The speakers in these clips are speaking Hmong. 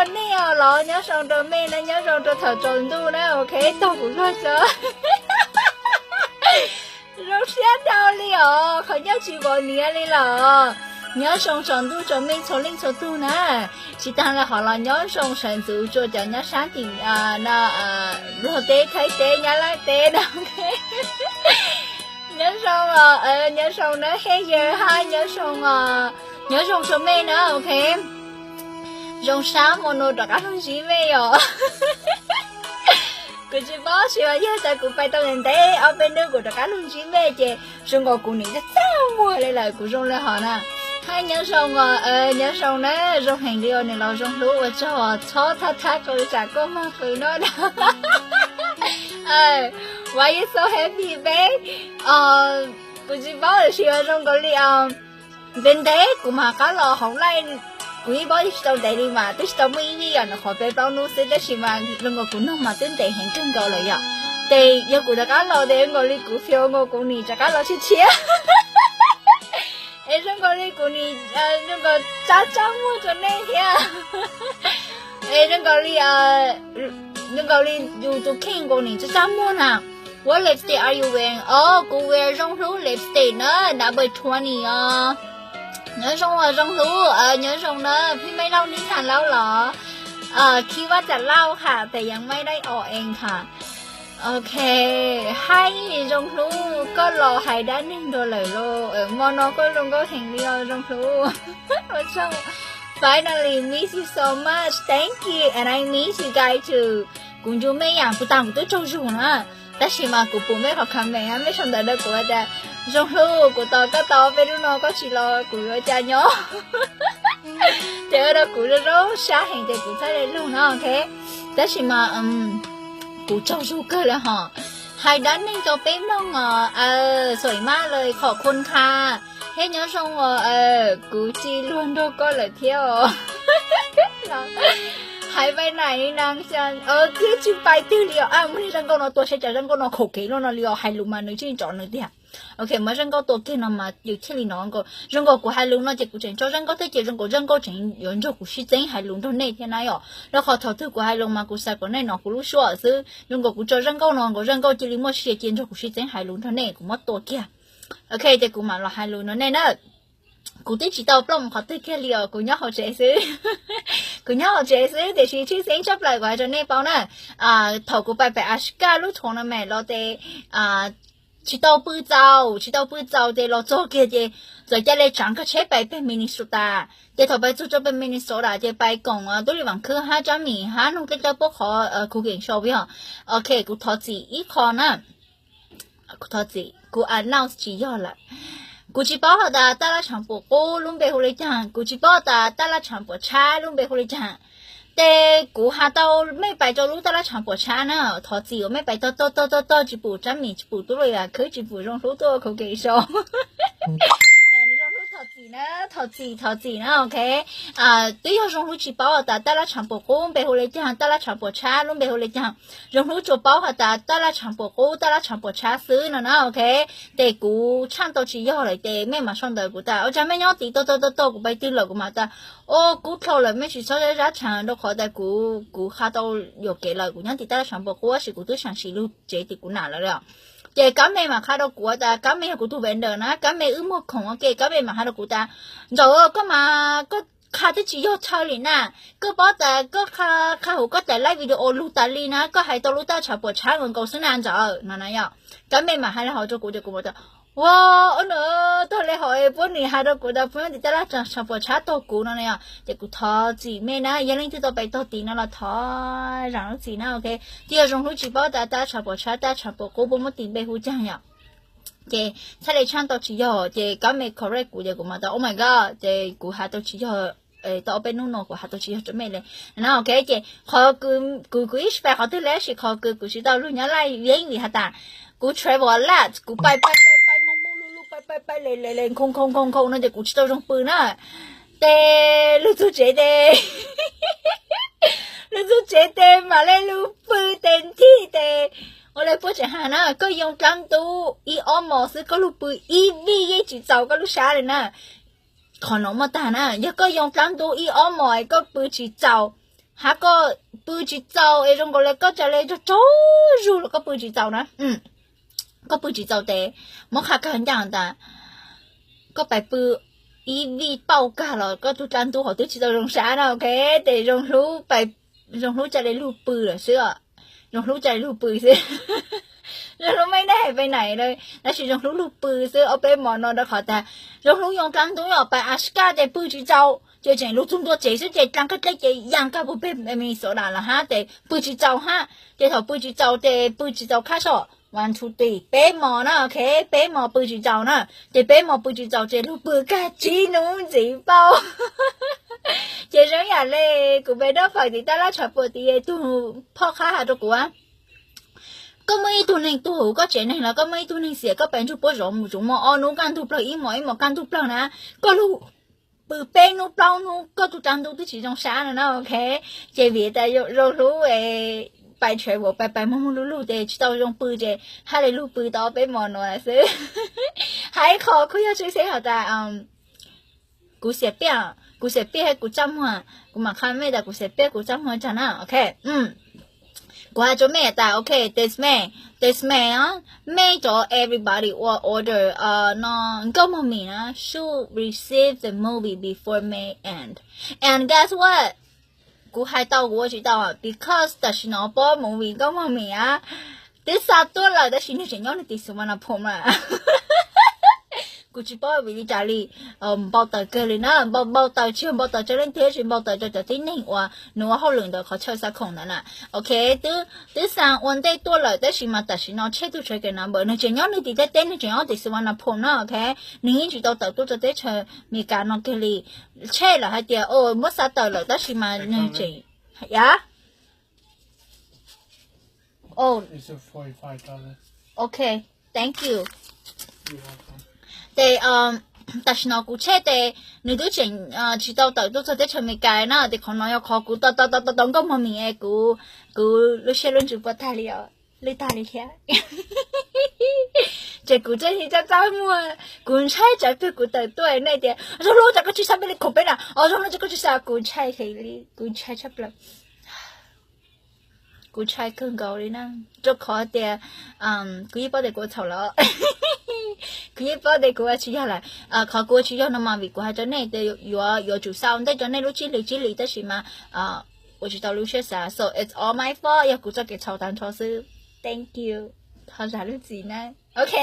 Nej os los nyob zoo rau mej na, nyob zoo rau thaum tsaus ntuj na, ok, tau kuv luag tso. Zoo siab dhau li os, qhov nyob tsis pom niam li los. Nyob zoo tsaus ntuj rau mej txhua leej txhua tug na. Tsis tas li hov los nyob zoo sawv ntxuv rau cov nyob sab tim Nplog teb, Thaib teb, Nyab Laj teb na. Nyob zoo os, nyob zoo na Hej Yawg hab nyob zoo os, nyob zoo rau mej na, ok. Zoo sab mo no rov qab lug ntsib mej os. Kuv tsis paub sis mas yog tas kuv pais tau ntev ntev ob peb hnub kuv rov qab lug ntsib mej ces zoo nkaus kuv nim txaj txaj muag li lawm, kuv zoo li hov na. Hab nyob zoo os, nyob zoo na, zoo heev li os, nim los zoo hlub ua tsaug, txhob thab thab rau li tsam koj mag qw no na. Why you so happy, babe? Kuv tsis paub lawm sis zoo nkaus li ntev ntev kuv mam qab los hauv live, kuv yeej paub tsis tau ntev li mas twb tsis tau muaj ib vij yom, nws qhov peb plaub hnub xwb tab sis mas zoo nkaus kuv noog mas twb ntev heev kawg nkaus lawm yom. Ces yog kuv rov qab los ces zoo nkaus li kuv feel nkaus kuv nim rov qab los tshiab tshiab. Es zoo nkaus li kuv nim, zoo nkaus tsab tsab muag rau nej thiab. Es zoo nkaus li, zoo nkaus li yus tus kheej nkaus nim tsab tsab muag na. What lipstick are you wearing? Os, kuv wear Zoo Hlub lipstick na, number twenty os. Nyob zoo os Zoo Hlub, nyob zoo na, phim mej lauj nib thav laub los. Khib vaj tam lauj ham tes yeej mej dai os ees ham. Ok, hais Zoo Hlub, koj los hais dab neeg dua lawm lauj, mo no koj zoo nkauj heev li os Zoo Hlub. Finally miss you so much, thank you and I miss you guys too. Kuv ncu mej yaam kuv taag kuv twb tsaug zug na, tab sis mas kuv pum mej qhov comment mej sau ntawv rau kuv tas Zoo Hlub, kuv tos koj tau peb lub no koj tsis los kuv yuav cas nyob. Ces ua rau kuv zoo zoo sab heev ces kuv txhaj le lug no, ok. Tab sis mas kuv tsaug zug kawg lawm hos. Hais dab neeg rau peb mloog os, xuaim maj lawm khom khon kha, thiab nyob zoo os, kuv tsis luag nrog koj lawm thiab os. Hais pais naim li na, thiab tsis pais twg li os, muab niag zaj nkauj no tua seb cas zaj nkauj no khaum kev luaj no li os, hais lus mas nws tseem tso nws tiag. Ok, muab zaj nkauj tua kiag no mas yus thiaj li nov nkauj. Zoo nkaus kuv hais lus no ces kuv tseem tso zaj nkauj thiab ces zoo nkaus zaj nkauj tseem yuav nrog kuv sib txeeb hais lus nrog nej thiab na yom. Rau qhov thaum twg kuv hais lus mas kuv xav kom nej nov kuv lub suab xwb, zoo nkaus kuv tso zaj nkauj no nkaus zaj nkauj cia li muaj sia cia nrog kuv sib txeeb hais lus nrog nej, kuv muab tua kiag. Ok, ces kuv mam los hais lus no nej na. Kuv twb tsis tau plooj mus qhov twg kiag li os, kuv nyob hauv tsev xwb. Kuv nyob hauv tsev xwb tiam sis tshwj xeeb tshaj plaws kuv hais rau nej paub na, thaum kuv pais pem Ashika lub tournament los ces tsis tau pw txaus, tsis tau pw txaus ces los txog kiag ces txawm ca le tsaav kab tsheb pais pem Minnesota. Ces thaum pais txug rau pem Minnesota ces pais koom tub li vaam khwb hab Tsab Mim hab Nuj Dlej Dlawb pub qhov cooking show yog. Ok, kuv thov txim ib qho na. Kuv thov txim, kuv announce tsis yog lawm. Kuv tsis paub has tas taj laj tshav puam qub lub npe hu le caag, kuv tsis paub has tas taj laj tshav puam tshab lub npe hu le caag. Ces kuv has tau mej pais rau lub taj laj tshav puam tshab na, thov txim uas mej pais tog tog tog tog tog tsis pum Tsab Mim tsis pum tub li vaam khwb tsis pum Zoo Hlub tuaj cooking show. Zoo Hlub thov txim na, thov txim thov txim na, ok. Twb yog Zoo Hlub tsis paub has tas taj laj tshav puam qub npe hu le caag, taj laj tshav puam tshab lub npe hu le caag. Zoo Hlub tsuas paub has tas taj laj tshav puam qub taj laj tshav puam tshab xwb no na, ok. Ces kuv tshaj tau tsis yog lawm ces mej mam sau ntawv kuv tas ua cas mej nyob tim tog tog tog tog kuv pais twg lawm kuv mam tas, o, kub dlhau lawm mej tsis txhob zab zab tshaav rau qhov tas kuv, kuv qha tau yuam kev lawm, kuv nyob tim taj laj tshav puam qub tab sis kuv twb saam sim lug tsev tim kuv nam lawm lawm. Ces Kab Me mam qha rau kuv tas, Kab Me yog kuv tug vendor na, Kab Me wb muag khoom ua ke, Kab Me mam qha rau kuv tas, Ntsawm, koj mas koj qha twb tsis yog chaw li na, koj paub tas koj qha huv koj tas live video lug tas li na, koj hais tau lub taj tshav puam tshab nkaus nkaus xwb na Ntsawm no na yom. Kab Me mam hais li hov rau kuv ces kuv mam tas, ua, ua no, tog le hov puab nim hais rau kuv tas puab nyob tim taj laj tshav puam tshab tog kuv no na yom. Ces kuv thov txim mej na, yog leej twg tau pais tog tim no los thov zaam lub txim na, ok. Twb yog Zoo Hlub tsis paub tas taj tshav puam tshab taj tshav puam qub puab muab tis npe hu caag yom. Ces txhaj le tshaj tau tsis yog ces Kab Me correct kuv ces kuv mam tas, oh my god, ces kuv has tau tsis yog, tau ob peb hnub no kuv has tau tsis yog rau mej le na, ok. Ces qhov kuv, kuv ib tsis pais qhov twg le tab sis qhov kws kuv tsis tau lug nyob live yeeb vim has tas kuv travel a lot, kuv pais pais pais pais moog moog lug lug pais pais pais le le le nkhooj nkhooj nkhooj nkhooj no ces kuv tsis tau zoo pw na. Ces lug txug tsev tes, lug txug tsev tes mam le lug pw tes nthij tes. Ua le puab tseem has na, koj yoo dlaab ntub ib ob mos xwb koj lug pw ib vij yeej tsis txaus koj lub sab le na. Qhov no muaj tag na, yog koj yoo dlaab ntub ib ob mos koj pw tsis txaus, Hab koj pw tsis txaus es zoo nkaus le koj tsa le tsaug tsaug zug los koj pw tsis txaus na. Koj pw tsis txaus tes muab qha kawg ncaaj tas koj pais pw ib vij pauj kag los koj tug dla ntuj hov twb tsis tau zoo sab na, ok. Tes zoo hlub, zoo hlub tsa le lug pw lawm xwb. Zoo hlub tsa le lug pw xwb. Zoo hlub mej nej hais peb nais lawm tab sis zoo hlub lug pw xwb ob peb hmo no rau qhov tas zoo hlub yoo dla ntuj yog pais Alaska tes pw tsis txaus ces tseem lug txug ntua tsev xwb ces dlaa kag dleb ces yaa kag puag peg Minnesota los hab tes pw tsis txaus hab ces thaum pw tsis txaus ces pw tsis txaus khab so. One, two, three, peb hmo na, ok, peb hmo pw tsis txaus na. Ces peb hmo pw tsis txaus ces lug pw kag tsib nub ntxiv pauj. Ces zoo yam le kuv peb dab fais tim taj laj tshav puam tim tug phauj qhab has rau kuv, koj muaj ib tug neeg tuag huv koj tsev neeg los koj muaj ib tug neeg xiam koj pes ntsug puab zov mus tsuv mo ob nub kaj ntug plawg ib mo ib mo kaj ntug plawg na, koj lug pw peb nub plaub nub koj tug dla ntuj twb tsis zoo sab no na, ok. Ces vim tas zoo hlub pais travel pais pais moog moog lug lug tes tsis tau zoo pw ces hab le lug pw tau peb hmo no xwb. Hais qhov kuj yog tshwj xeeb has tas kuv xiam piaj, kuv xiam piaj kuv txaj muag, kuv mam qha mej tas kuv xiam piaj kuv txaj muag tag na, ok. Kuv has rua mej tas, ok, tes mej, tes mej, mej cov everybody ua order no Nkauj Mog Mim na should receive the movie before May end. And guess what? Kuv hais tau kuv ua tsis tau, because tam sim no pob movie Nkauj Mog Mim a twb xa tuaj lawm tab sis nwg tseem nyob nwg tim Suvarnabhumi na. Kuv tsis paub vim li cas li, npau taws kawg li na, npau npau taws tsis yog npau taws rau leej twg tsis npau taws rau cov tib neeg uas nws ua hauj lwm ntawm qhov chaw xa khoom ntawd na. Ok, twb xa ua ntej tuaj lawm tab sis mas tam sim no check tug tracking number, nwg tseem nyob nwg tim teb teb, nwg tseem nyob tim Suvarnabhumi na, ok. Nwg yeej tsis tau tawm tuaj rau teb chaws Amelikas no kiag li. Check lawm hais tias muab xa tawm lawm tab sis mas nwg tseem, ya. Ok, thank you. Tes tam sim no kuv check tes nws twb tseem tsis tau tawm tuaj txog teb chaws Amelikas na, tes qhov no yog qhov kuv tos tos tos tos Nkauj Mog Mim es kuv, kuv lub siab lub ntsws puas tag li os, lwj tag li thiab. Ces kuv tseem txaj txaj muag, kuv ntshai tsam peg kuv tawm tuaj nej tias zoo lub cas koj tsis xa peb li khoom peb na, o zoo lub cas koj tsis xa, kuv ntshai heev li, kuv ntshai tshaj plaws. Kuv ntshai kawg nkaus li na, rau qhov tias kuv yeej paub tias kuv ua txhaum lawm. Kuv yeej paub tias kuv ua tsis yog lawm. Qhov kuv ua tsis yog no mas vim kuv hais rau nej tias yuav, yuav tsum xa ua ntej rau nej lub tsib hlis tsib hlis tab sis mas ua tsis tau lub siab xav, so it's all my fault, yog kuv txoj kev txhaum tag nrho xwb. Thank you. Thov zam lub txim na. Ok.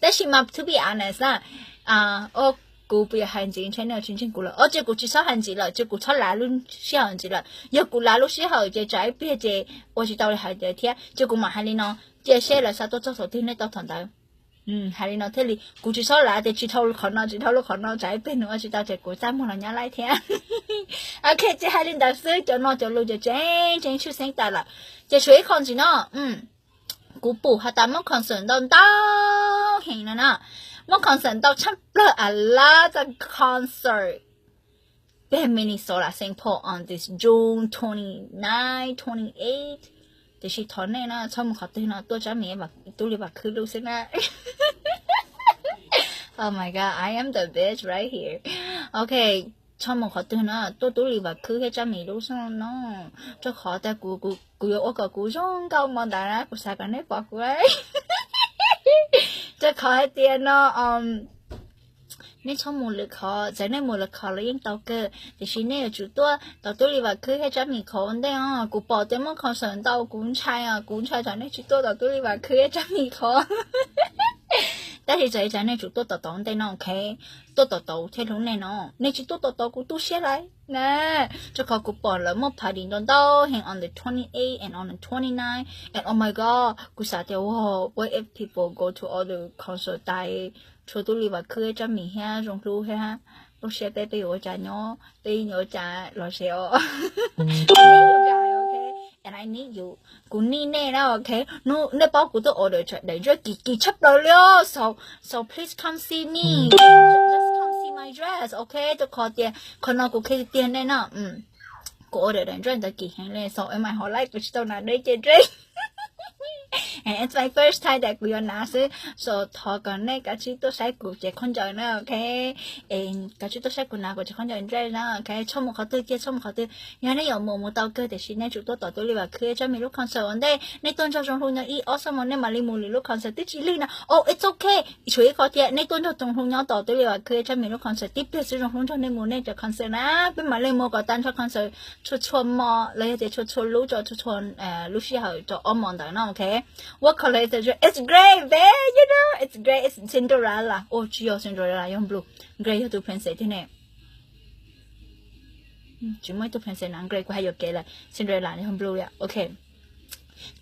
Tab sis mas to be honest na, kuv puas yuav hais ntxiv ntshe nej tsis ntseeg kuv lawm, o ces kuv tsis txhob hais ntxiv lawm, ces kuv txhob lav lub sij hawm ntxiv lawm. Yog kuv lav lub sij hawm ces tsam ib pliag ces ua tsis tau li hais tias thiab, ces kuv mam hais li no, cia seb lawv xa tuaj txog thaum twg nej tau thaum ntawd. Hais li no thiaj li kuv tsis txhob lav tias tsis dhau qhov no tsis dhau lub qhov no, tsam ib pliag nws ua tsis tau ces kuv txaj muag los nyab laib thiab. Ok, ces hais li ntawd xwb, cov no cov lus ces tseem tseem tshwj xeeb tas lawm. Ces tshuav ib qho ntxiv no, kuv pum has tas muaj concert ntau ntau heev no na, muaj concert ntau tshaj plaws a lot of concert peg Minnesota, Saint Paul on this June twenty nine, twenty eight. Tiam sis thov nej na txhob mus qhov twg no, tuaj Tsab Mim, Tub Lis Vam Khwb lub xwb na. Oh my god, I am the bitch right here. Ok, txhob mus qhov twg no, tuaj Tub Lis Vam Khwb thiab Tsab Mim lub xwb no, rau qhov tias kuv, kuv yuav ua kom kuv zoo nkauj hmo ntawd na, kuv xav kom nej pom kuv. Rau qhov hais tias no, nej txhob mus lwm qhov, txawm nej mus lwm qhov los yeej tau kawg, tiam sis nej yuav tsum tuaj tau Tub Lis Vam Khwb thiab Tsab Mim qhov ua ntej os. Kuv pom tias muaj concert ntau, kuv ntshai os, kuv ntshai tsam nej tsis tuaj tau Tub Lis Vam Khwb thiab Tsab Mim qhov. Tab sis txawm li cas nej tsum tuaj tau tau ua ntej no, ok? Tuaj tau tau thiaj hlub nej no, nej tsis tuaj tau tau kuv tu siab lawm na. Rau qhov kuv pom lawv muaj party ntau ntau heev on the twenty eight and on the twenty nine, and oh my god, kuv xav tias wow, what if people go to all the concert tais, tshuav Tub Lis Vam Khwb, Tsab Mim thiab Zoo Hlub thiab, lub siab peb, peb yuav ua cas nyob, peb yuav ua cas los ze os. And I need you, kuv need nej na, ok? Nej paub kuv tuaj order daim dress kim kim tshaj plaws li os, so, so please come see me, just come see my dress, ok? Rau qhov tias qhov no kuv qhia tiag nej na, kuv order daim dress ntawd kim heev li, so in my whole life kuv tsis tau hnav deb cev dress. It's my first time that kuv yuav hnav xwb, so thov kom nej kav tsij tuaj saib kuv cev khaub ncaws na, ok? Kav tsij tuaj saib kuv hnav kuv cev khaub ncaws nraj na, ok? Txhob mus qhov twg kiag, txhob mus qhov twg. Yog nej yuav mus mus tau kawg, tiam sis nej tsum tuaj tom Tub Lis Vam Khwb Tsab Mim lub concert ua ntej. Nej tuaj nrog Zoo Hlu nyob ib ob xuab moos nej mam li mus lwm lub concert twb tsis lig na. Oh, it's ok. Tshuav ib qho thiab, nej tuaj nrog Zoo Hlu nyob tom Tub Lis Vam Khwb Tsab Mim lub concert tib pliag xwb, Zoo Hlu nrog nej mus nej cov concert na, peb mam li mus kom tag nrho concert txhua txhua hmo los yog tias txhua txhua lub rau txhua txhua lub sij hawm rau ob hmo ntawd no, ok? What color is the dress? It's gray, babe. You know, it's gray. It's Cinderella. Oh, tsis yog Cinderella, yog blue. Gray yog tus princess thiab ne. Tsis muaj ib tug princess na, gray kuv hais yuam kev lawm. Cinderella yog blue yom, ok.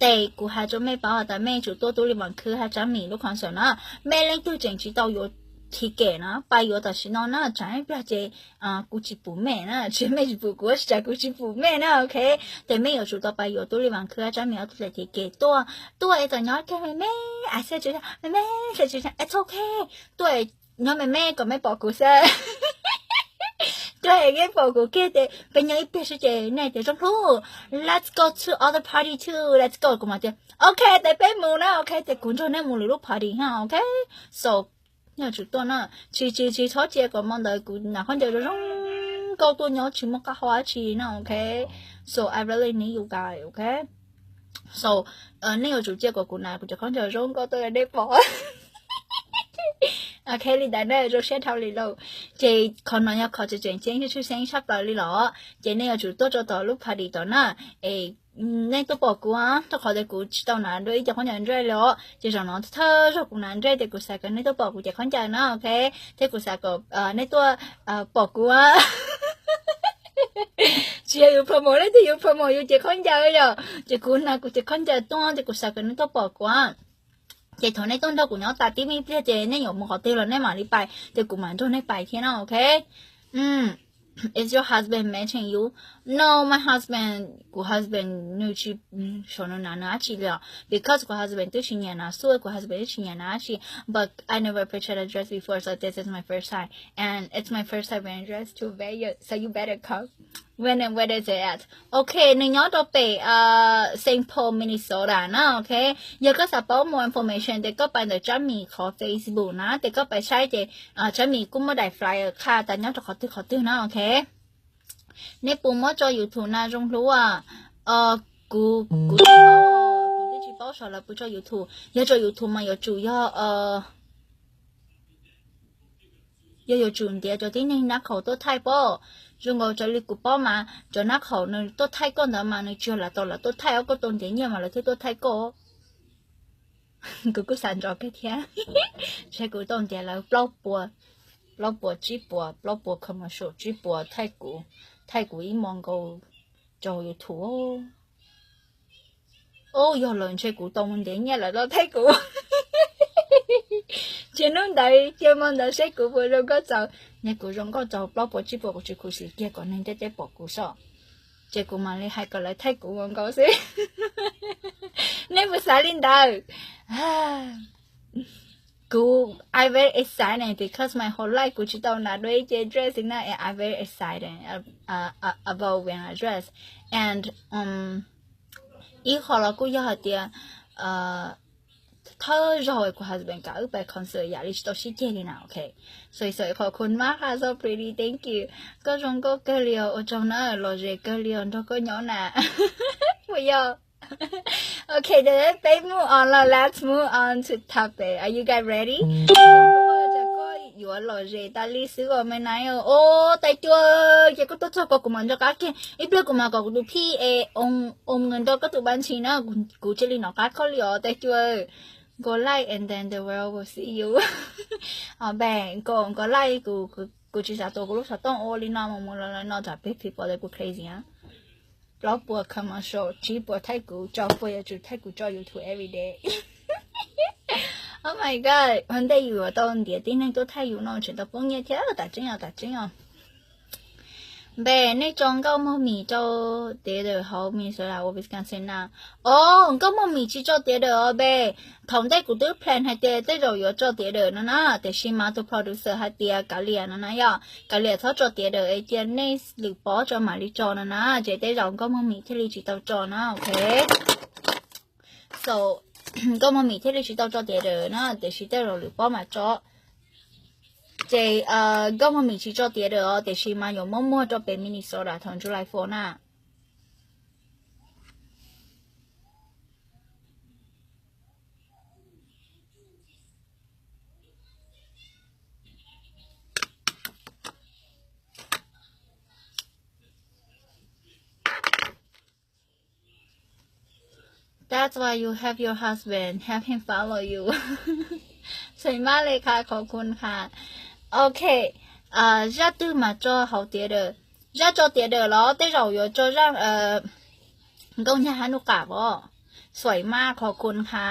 Ces kuv hais rau mej paub tas mej tsum tuaj Tub Lis Vam Khwb Tsab Mim lub concert na. Mej leej twg tseem tsis tau yuav ticket na, pab yuav tam sim no na, tsam ib pliag ces kuv tsis pum mej na, tsis mej tsis pum kuv, tsis tsam kuv tsis pum mej na, ok. Ces mej yuav tsum tau pab yuav Tub Lis Vam Khwb Tsab Mim ob tug ticket tuaj, tuaj es kom nyob kiag me me, a xia tsis me me, xia tsis, it's ok. Tuaj nyob me me kom mej pom kuv xwb. Tuaj es mej pom kuv kiag ces peb nyob ib pliag xwb ces nej tias Zoo Hlu, let's go to other party too, let's go, kuv mam tias ok, ces peb mus na, ok, ces kuv nrog nej mus lwm lub party ha, ok. So nej yuav tsum tuaj na, tsis tsis tsis txhob cia kom hmo ntawd kuv hnav khaub ncaws zoo zoo nkauj tuaj nyob tsis muaj qab hau dab tsi na, ok. So I really need you guys, ok. So nej yuav tsum cia kom kuv hnav kuv cov khaub ncaws zoo nkauj tuaj rau nej pom. Ok, li ntawd nej zoo siab dhau li lauj. Ces qhov no yog qhov tseem tseem ceeb tshwj xeeb tshaj plaws li los, ces nej yuav tsum tuaj rau tom lub party tod na. Es nej tuaj pom kuv, rau qhov tias kuv tsis tau hnav dua ib co khaub ncaws nraj li os, ces zaum no thawj zaug kuv hnav nraj ces kuv xav kom nej tuaj pom kuv cev khaub ncaws na, ok. Thiab kuv xav kom nej tuaj pom kuv. Tsis yog yus promote leej twg, yus promote yus cev khaub ncaws yom, ces kuv hnav kuv cev khaub ncaws tuaj ces kuv xav kom nej tuaj pom kuv. Ces thaum nej tuaj nrog kuv nyob tas tib me pliag ces nej yuav mus qhov twg los nej mam li pais, ces kuv mam nrog nej pais thiab no, ok. Is your husband matching you? No, my husband, kuv husband nws tsis, saum nws hnav nws dab tsi li os, because kuv husband twb tsis nyiam hnav suit, kuv husband twb tsis nyiam hnav dab tsi, but I never purchased a dress before, so this is my first time, and it's my first time wearing dress to Vegas, so you better come. When and where is it at? Ok, nws nyob rau pem Saint Paul, Minnesota na, ok. Yog koj xav paub more information ces koj pais ntawm Tsab Mim qhov Facebook na, ces koj pais saib ces Tsab Mim kuj muaj daim flyer qha tas nyob rau qhov twg qhov twg na, ok. Nej puas muab tso YouTube na Zoo Hlu? Kuv, kuv tsis paub, kuv twb tsis paub saib lawv puas tso YouTube. Yog tso YouTube mas yuav tsum yog yog yuav tsum ntiav cov tib neeg nab qhaum tuaj thaij pob. Zoo nkaus raws li kuv paub mas cov nab qhaum nws tuaj thaij koj ntawd mas nws tsis yog lam tau lawv tuaj thaij os, koj tau ntiav nyiaj mas lawv thiaj tuaj thaij koj. Kuv kuj xav ntsoov kawg thiab. Ntshe kuv tau ntiav lawv plaub puas, plaub puas tsib puas, plaub puas commercial tsib puas thaij kuv, thaij kuv ib hmos nkaus rau YouTube. Os, yog lawm ntshe kuv tau mus ntiav nyiaj lawv tuaj thaij kuv. Ces hnub ntawd cia hmo ntawd seb kuv puas zoo nkauj txaus. Yog kuv zoo nkauj txaus plaub puas tsib puas kuv tsis khuv xim kiag kom neeg ntiaj teb pom kuv sob, ces kuv mam li hais kom lawv thaij kuv ua nkaus xwb. Nej puas xav li ntawd? Kuv, I very excited because my whole life kuv tsis tau hnav dua ib ce dress na, and I very excited about wearing a dress, and ib qho los kuj yog hais tias thawj zaug kuv husband kam wb pais concert yam li tsis tau sib ceg li na, ok. So, so, qhov khun mab ha so pretty, thank you. Koj zoo nkauj kawg li os, ua tsaug na, lom zem kawg li os nrog koj nyob na. Puas yog? Ok, peb move on los, let's move on to topic. Are you guys ready? Koj yuav lom zem tas li xwb os me nai. Os, tais cua, ces koj tuaj txog ko kuv mam nco qab kiag. Ib pliag kuv mam kom kuv tus phij es om nws nrog koj tus pab ntshis na, kuv cia li nov qab koj li os tais cua. Go live and then the world will see you. Os, npe nko, nko live, kuv tsis xav tuav kuv lub xov tooj ua li no mus mus los los no tsam peb people tias kuv crazy na. Plaub puas commercial, tsib puas thaij kuv, rau puas yuav tsum thaij kuv tso YouTube every day. Oh my god, ua ntej yus yuav tau ntiav tib neeg tuaj thaij yus no tseem tau poob nyiaj thiab, tas tseeb os, tas tseeb os. Npe, nej tso nkauj mog mis tso tiav dawm hauv Minnesota uas Wisconsin na. Os, nkauj mog mis tsis tso tiav dawm os npe. Thaum ntej kuv twb plan hais tias tej zaum yuav tso tiav dawm no na, tiam sis mas tus producer hais tias kav liam no na yom, kav liam txhob tso tiav dawm es cia nej lwm pob tso mam li tso no na, ces tej zaum nkauj mog mis thiaj li tsis tau tso na, ok. So, nkauj mog mis thiaj li tsis tau tso tiav daws na, tiam sis tej zaum lwm pob mas tso. Ces nkauj mog mis tsis tso tiav daws os, tiam sis mas yuav muab muag rau pem Minnesota thaum July four na. That's why you have your husband, have him follow you. Xeem mab le kha, khov khun kha. Ok, zaj twg mas tso hauv tiav daws? Zaj tso tiav daws los tej zaum yuav tso zaj nkauj nyag hab nuj qam os. Xuaim mab, khov khun kha.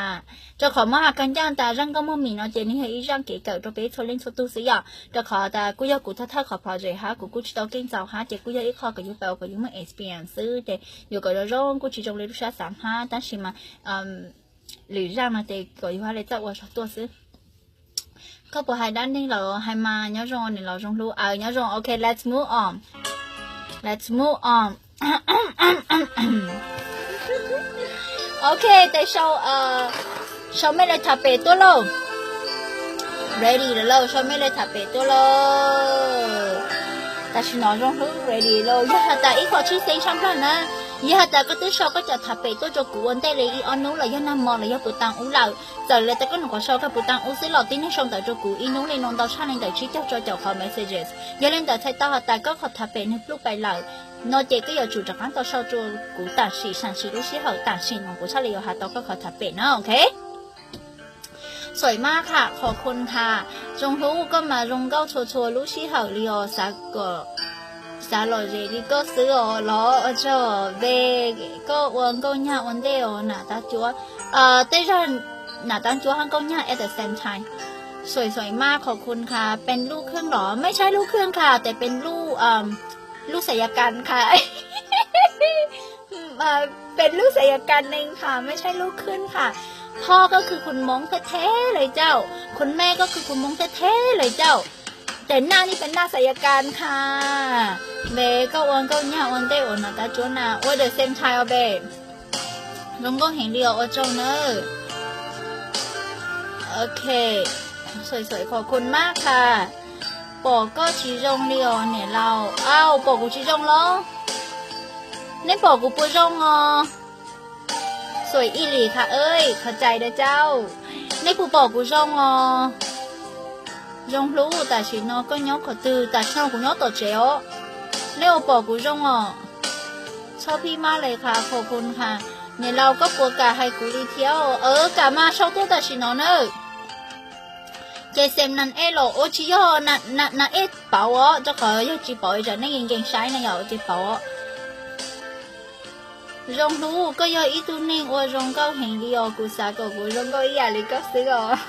Rau qhov muab has kag ncaj tas zaj nkauj mog mis no ces nws yog ib zaj kev kawm rau peb txhua leej txhua tug xwb yom, rau qhov tas kuj yog kuv thawj thawj qhov project hab kuv kuj tsis tau keej txaus hab ces kuj yog ib qho kom yus pab kom yus muaj experience xwb ces yuav kom zoo zoo kuj tsis zoo li lub sab xav hab, tab sis mas lwm zaj no ces kom yus hab le txawj ua zog tuaj xwb. Koj puas hais dab neeg lawm? Hais mas. Nyob zoo niam laus Zoo Hlub. Aws, nyob zoo. Ok, let's move on. Let's move on. Ok, tes sau, sau mej le tham pem tuaj lauj. Ready lawm lauj, sau mej le tham pem tuaj lauj. Tam sim no Zoo Hlub ready lauj. Yog has tas ib qho tshwj xeeb tshaj plawg na, yog has tas koj twb sau koj cov tham pem tuaj rau kuv ua ntej li ib ob hnub los yog nag hmo los yog puv taag ub lawm, txawm le tas koj nyuam qhuav sau kag puv taag ub xwb los tib neeg sau ntawv rau kuv ib hnub li no ntau tshaj neeg ntawm tsib caug rau caum qhov messages. Yog li ntawd txhais tau has tas koj qhov tham pem nws pluj pais lawm no ces koj yuav tsum rov qab tau sau rau kuv tam sim, tam sim lub sij hawm tam sim no kuv thiaj li yuav has tau koj qhov tham pem na, ok? Xuaim mab tham, khov khun tham. Zoo Hlub, koj mas zoo nkauj txhua txhua lub sij hawm li os, xav kom, xav lom zem li koj xwb os los. Ua tsaug. Ve, koj ua nkauj nyag ua ntej os Nam Tab Cuab. Tej zag Nam Tab Cuab hab nkauj nyag at the same time. Xuaim xuaim mab, khov khun tham. เป็นลูกครึ่งเหรอ? ไม่ใช่ลูกครึ่งค่ะ แต่เป็นลูก ลูกศัลยกรรมค่ะ เป็นลูกศัลยกรรมเองค่ะ ไม่ใช่ลูกครึ่งค่ะ พ่อก็คือคนม้งแท้ๆเลยเจ้า คุณแม่ก็คือคนม้งแท้ๆเลยเจ้า แต่หน้านี่เป็นหน้าศัลยกรรมค่ะ Ve, koj ua nkauj nyag ua ntej os Nam Tab Cuab na, ua the same time os babe. Zoo nkauj heev li os, ua tsaug nawb. Ok, xuaim xuaim, khov khun mab tham. Pom koj tsis zoo li os niam laus. Au, pom kuv tsis zoo los? Nej pom kuv puas zoo os? Xuaim ib lim tham, khov cai da cauj. Nej puas pom kuv zoo os? Zoo Hlub, tam sim no koj nyob qhov twg? Tam sim no kuv nyob tom tsev os. Nej ua pom kuv zoo os? Txhob phij mab le kha, khov khun kha. Niam laus, koj puas kam hais kuv li thiab? Aws, kam mas sau tuaj tam sim no nawb. Ces xem nàn ej los ua tsis yog nàn ej pauv os, rau qhov yog tsis pauv tsam nej nkees saib na yom, ces pauv os. Zoo Hlub, koj yog ib tug neeg ua zoo nkauj heev li os, kuv xav kom kuv zoo nkauj ib yam li koj xwb os.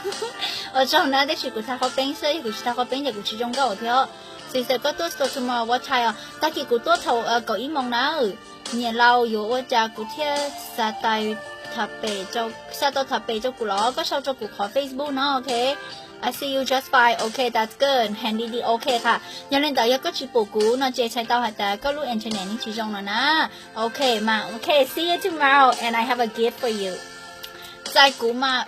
Ua tsaug na, tab sis kuv thaij qhov peeb xwb, yog kuv tsis thaij qhov peeb ces kuv tsis zoo nkauj thiab. Txiv xav koj tuaj Stockton Mall what time os? Tag kis kuv tuaj thaum kaum ib moos na. Niam laus, yuav ua cas kuv thiaj xa tais tham pem, xa tau tham pem rau kuv los? Koj sau rau kuv qhov Facebook no, ok? I see you just fine. Ok, that's good. Handy di, ok kha. Yog li ntawd yog koj tsis pum kuv no ces txhais tau hais tias koj lub internet yeej tsis zoo no na. Ok mas, ok, see you tomorrow and I have a gift for you. Txais kuv mas,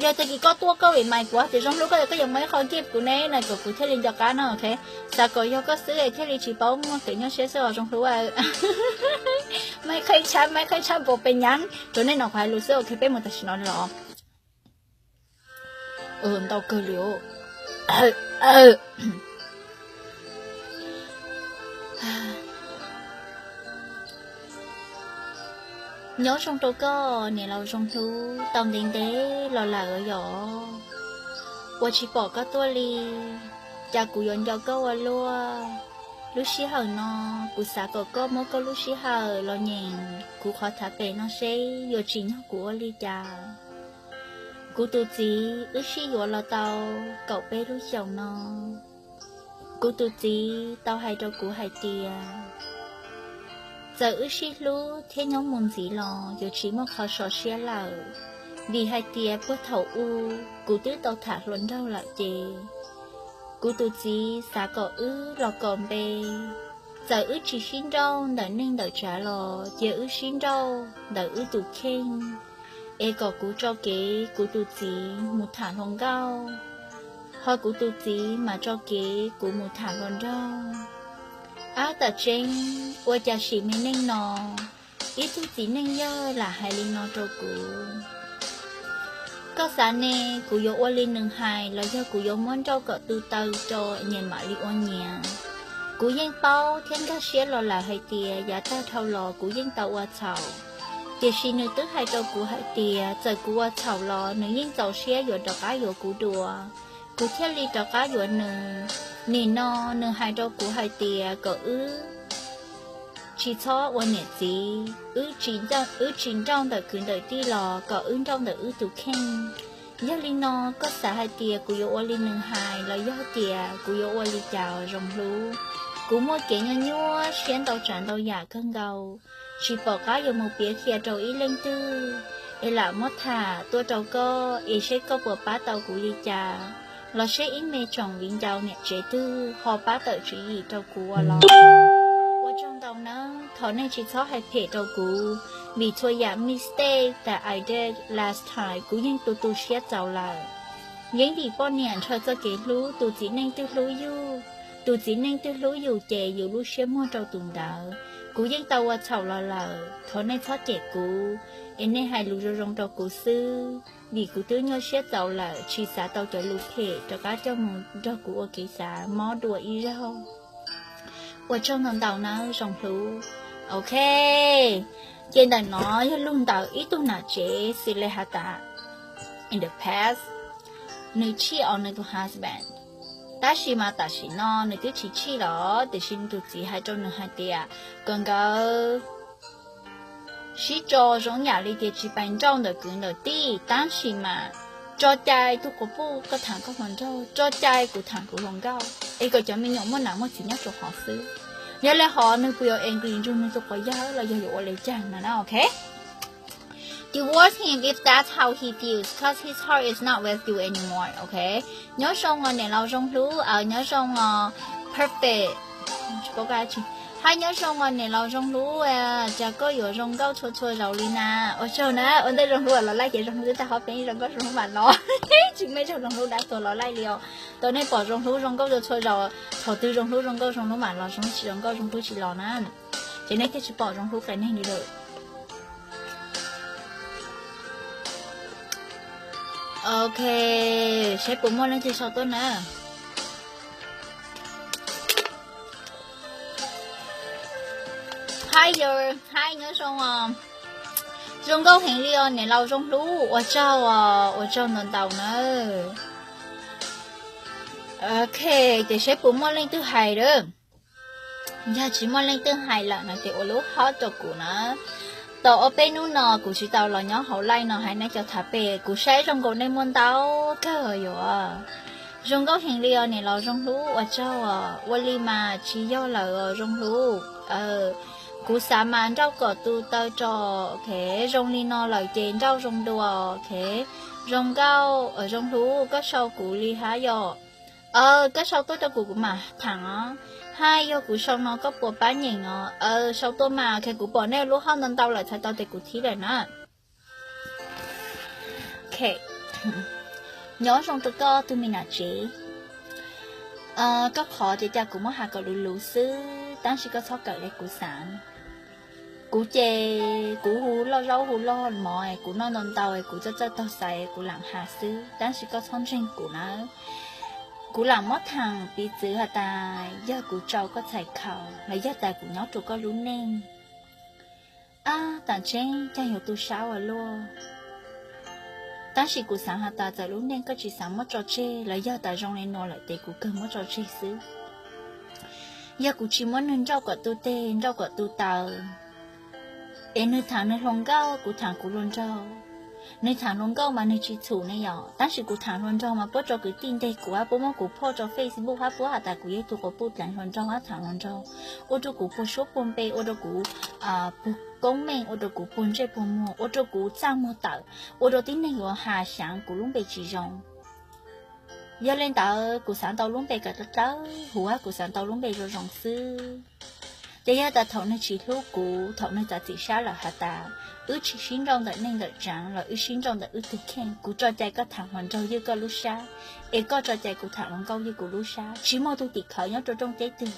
yog tag kis koj tuaj koj vim mais kuv tias Zoo Hlub, koj yuav, koj yuav muaj ib qho gift kuv ne no kom kuv thiaj li nco qab no, ok? Xav kom yog koj xwb thiaj li tsis paub muaj kev nyuaj siab xwb os Zoo Hlub. Maiv qheb tshab, maiv qheb tshab npaum pes nyav. Rau nej no kuv hais lus xwb, ok, peb mus tam sim no los. Ntau kawg li. Nyob zoo rau koj niam laus Zoo Hlub, tau ntev ntev los lawm yom, uas tsis pom koj tuaj li. Cas kuv yuav nco koj ua luaj. Lub sij hawm no, kuv xav kom koj muab koj lub sij hawm los nyeem kuv qhov tham pem no seb yuav tsim nyog kuv ua li cas. Kuv tus txiv wb sib yuav los tau kaum peb lub xyoos no. Kuv tus txiv tau hais rau kuv hais tias, txawm wb sib hlub thiab nyob mus ntxiv los yuav tsis muaj qhov sov siab lawm, vim hais tias puag thaum ub kuv twb tau tham hluas nraug lawm ces kuv tus txiv xav kom wb los kom npe. Txawm wb tsis sib nrauj ntawm neej ntawm tsav los cia wb sib nrauj ntawm wb tus kheej. es kom kuv tso kev kuv tus txiv mus tham hluas nkauj, ho kuv tus txiv mas tso kev kuv mus tham hluas nraug. Ab, tam tseeb ua cas sim me neej no ib tug txiv neej yawg lam hais li no rau kuv? Koj xav ne, kuv yuav ua li nws hais los yog kuv yuav muab nrauj kom tu taw rau nyias mam li ua nyias? Kuv yeej paub thiab nkag siab los lawm hais tias yav tag dhau los kuv yeej tau ua txhaum, tiam sis nws twb hais rau kuv hais tias txawm kuv ua txhaum los nws yeej txaus siab yuav rov qab yuav kuv dua, kuv thiaj li rov qab yuav nws. Nim no nws hais rau kuv hais tias kom wb tsis txhob ua niam txiv, wb tsis nrauj ntawm kwv ntawm tij los kom wb nrauj ntawm wb tus kheej. Yog li no, koj xav hais tias kuv yuav ua li nws hais los yog tias kuv yuav ua li cas, Zoo Hlub? Kuv muaj kev nyuaj nyuaj siab ntau tsav ntau yam kawg nkaus, tsis pom qab yuav mus piav qhia rau ib leej twg, es lam muab tham tuaj rau koj es seb koj puas pab tau kuv li cas, los seb ib me tsoom viv ncaus niam tsev twg ho pab tawm tswv yim rau kuv ua los. Ua tsaug ntau nawb, thov nej tsis txhob hais phem rau kuv, vim txhua yam mistake that I did last time kuv yeej tu tu siab txaus lawm. Yeej vim poj niam ntshaw txoj kev hlub, tus txiv neej twg hlub yus, tus txiv neej twg hlub yus ces yus lub siab muag rau tus ntawd. Kuv yeej tau ua txhaum los lawm, thov nej txhob cem kuv, es nej hais lus zoo zoo rau kuv xwb, vim kuv twb nyuaj siab txaus lawm, tsis xav tau cov lus phem rov qab coj mus nrog kuv ua kev xav mob dua ib zaug. Ua tsaug ntau ntau nawb, Zoo Hlub. Ok, ces ntawm no yog lus ntawm ib tug nam tsev xws li has tas, in the past, nws cheat on nws tus husband, tab sis mas tam sim no nws twb tsis cheat lawm, tiam sis nws tus txiv hais rau nws hais tias kom nkawd sib tso zoo yam li tias tsis pais nrauj ntawm kwv ntawm tij, tab sis mas tso cai, tug quas puj koj tham koj hluas nraug, tso cai kuv tham kuv hluas nkauj, es kom cov me nyuam muaj nam muaj txiv nyob rau hov xwb. Yog li hov nws puas yuav angry nrug nws tus quas yawg los yog yuav ua li cas no na, ok? Divorce him if that's how he feels, cause his heart is not with you anymore, ok? Nyob zoo os niam laus Zoo Hlub, nyob zoo os perfect, hais nyob zoo os niam laus Zoo Hlub, cas koj yuav zoo nkauj txhua txhua zaus li na. Ua tsaug na, ua ntej Zoo Hlub los laij ces Zoo Hlub twb tag hov peeb, zoo nkauj Zoo Hlub mam los. Tsis me tsaug Zoo Hlub dab tuag los laij li os. Tau nej pom Zoo Hlub zoo nkauj txhua txhua zaus, thaum twg Zoo Hlub zoo nkauj Zoo Hlub mam los, Zoo Hlub tsis zoo nkauj Zoo Hlub tsis los na. Ces nej thiaj tsis pom Zoo Hlub qias neeg li lawm. Ok, saib puas muaj leej twg sau tuaj na. Hi, your, hi, nyob zoo os. Zoo nkauj heev li os niam laus Zoo Hlub, ua tsaug os, ua tsaug ntau ntau na. Ok, ces saib puas muaj leej twg hais lawm. Yog tsis muaj leej twg hais lawm no ces ua lub hot rau kuv na. Tau ob peb hnub no kuv tsis tau los nyob hauv live no hais nej cov tham pem, kuv saib zoo nkaus nej muaj ntau kawg yuav. Zoo nkauj heev li os niam laus Zoo Hlub, ua tsaug os. Ua li mas tsis yog lawm os Zoo Hlub. Kuv xav mas nrauj kom tu taw tso, ok, zoo li no lawm ces nrauj zoo dua, ok. Zoo nkauj, Zoo Hlub, koj sau kuv li hab yom. Koj sau tuaj rau kuv, kuv mam tham os. Hais yog kuv sau no koj puas pab nyeem os. Sau tuaj mas, ok, kuv pom nej lub hot ntau ntau lawm, txhais tau tias kuv thib lawm na. Ok, nyob zoo rau koj tug me nam tsev. Koj qhov ces cas kuv muab has kom luv luv xwb, tab sis koj txhob kawm li kuv xav. Kuv ces kuv hu loj zaub hu loj mov, kuv noj ntau ntau, kuv txawj txawj taug xaiv, kuv lam has xwb, tab sis koj txhob ntseeg kuv na. Kuv lam muab tham piv txwv has tas yog kuv tsau koj txhais khaus los yog tas kuv nyob rau koj lub neej, ab, tam tseeb cas yuav tu sab ua luaj. Tab sis kuv xav has tas txawm lub neej koj tsis xav muab tso tseg los yog tas zoo li no lawm ces kuv kawg muab tso tseg xwb. Yog kuv tsis muab nws nrauj kom tu teg nrauj kom tu taw, es nws tham nws hluas nkauj, kuv tham kuv hluas nraug, nws tham hluas nkauj mas nws tsis txhum ne yom, tab sis kuv tham hluas nraug mas puab tso kwv tij nteg kuv hab puab muab kuv phoj rau Facebook hab puab has tas kuv yog ib tug quas puj dleev hluas nraug hab tham hluas nraug, ua rau kuv puag suab puag npe, ua rau kuv puag koob meej, ua rau kuv puag ntsej puag muag, ua rau kuv txaj muag tawm, ua rau tib neeg yuav has xyaav kuv lub npe tsis zoo. Yog li ntawd kuv xav tau lub npe kom dawb dawb huv, kuv xav tau lub npe zoo zoo xwb. Ces yog tas thaum nws tsis hlub kuv, thaum nws txav txim sab lawm has tas wb tsis sib nrauj ntawm neej ntawm tsaav los wb sib nrauj ntawm wb tug kheej, kuv tso cai koj thaam hluas nraug ywj koj lub sab, es koj tso cai kuv thaam hluas nkauj ywj kuv lub sab. Tsis muaj tug tim khawv nyob rua rooj teb twg,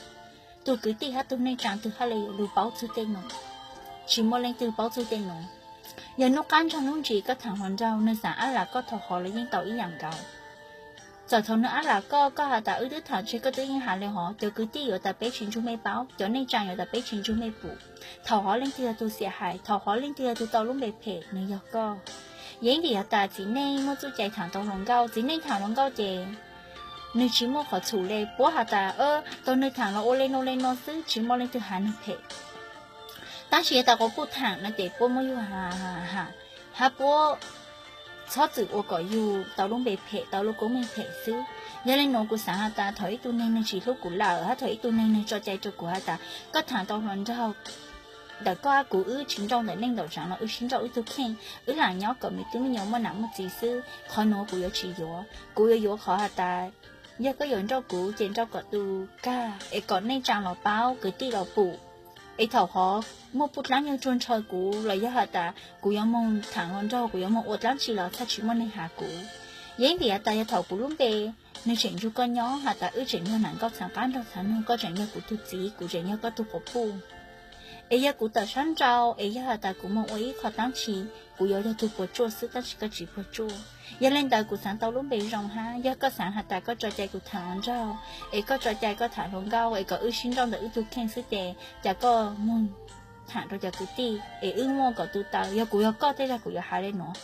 tug kwv tij hab tug neej tsaa twg hab le yuav lug paub txug tej nuav. Tsis muaj leej twg paub txug tej nuav. Yog nub qaab nraag nub ntsis koj thaam hluas nraug, nws xaav ab lam koj thaus hov los yeej tau ib yaam nkaus. Txawm thaus nws ab lam koj, koj has tas wb twb thaam tseg koj twb yeej has le hov, cov kwv tij yuav tas peb tsis ntsug mej paub, cov neej tsaa yuav tas peb tsis ntsug mej pum. Thaus hov leej twg yog tug xiam hais, thaus hov leej twg yog tug tau lub npe phem, nws yog koj. Yeej vim has tas txiv neej muaj txuj cai thaam tau hluas nkauj, txiv neej thaam hluas nkauj ces nws tsis muaj qhov txhum le, puab has tas tau nws thaam los ua le nuav le nuav xwb, tsis muaj leej twg has nws phem. Tab sis yog tas quas puj thaam no ces puab muab yug ha ha ha, hab puab txhob txwm ua kom yug tau lub npe phem tau lub koob meej phem xwb. Yog le nuav kuv xaav has tas thaus ib tug neeg nws tsis hlub kuv lawm hab thaus ib tug neeg nws tso cai rua kuv has tas koj thaam tau hluas nraug ntawm koj hab kuv, wb tsis nrauj ntawm neej ntawm tsaav los wb sib nrauj wb tug kheej, wb lam nyob kom me tub me nyuam muaj nam muaj txiv xwb, qhov nuav kuv yuav tsis yuav. Kuv yuav yuav qhov has tas yog koj yuav nrauj kuv ces nrauj kom tu kag es kom neej tsaa los paub, kwv tij los pum. Es thaus hov muaj puj dlaab nyuag tsuag ntshaw kuv los yog has tas kuv yuav moog thaam hluas nraug, kuv yuav moog ua dlaab tsi los txhaj tsis muaj neeg has kuv. Yeej vim has tas yog thaus kuv lub npe nws tseem nrug koj nyob has tas wb tseem yog nam nkauj txhaav qaab nraug txhaav noog, koj tseem yog kuv tug txiv, kuv tseem yog koj tug quas puj. Es yog kuv tawm sab nrau es yog has tas kuv moog ua ib qho dlaab tsi, kuv yuav yog tug puas tsuaj xwb tab sis koj tsis puas tsuaj. Yog le ntawd kuv xaav tau lub npe zoo hab, yog koj xaav has tas koj tso cai kuv thaam hluas nraug, es koj tso cai koj thaam hluas nkauj es kom wb sib nrauj ntawm wb tug kheej xwb ces cas koj moog thaam rua cov kwv tij es wb muaj kom tu taw. Yog kuv yog koj tej zag kuv yuav has le nuav.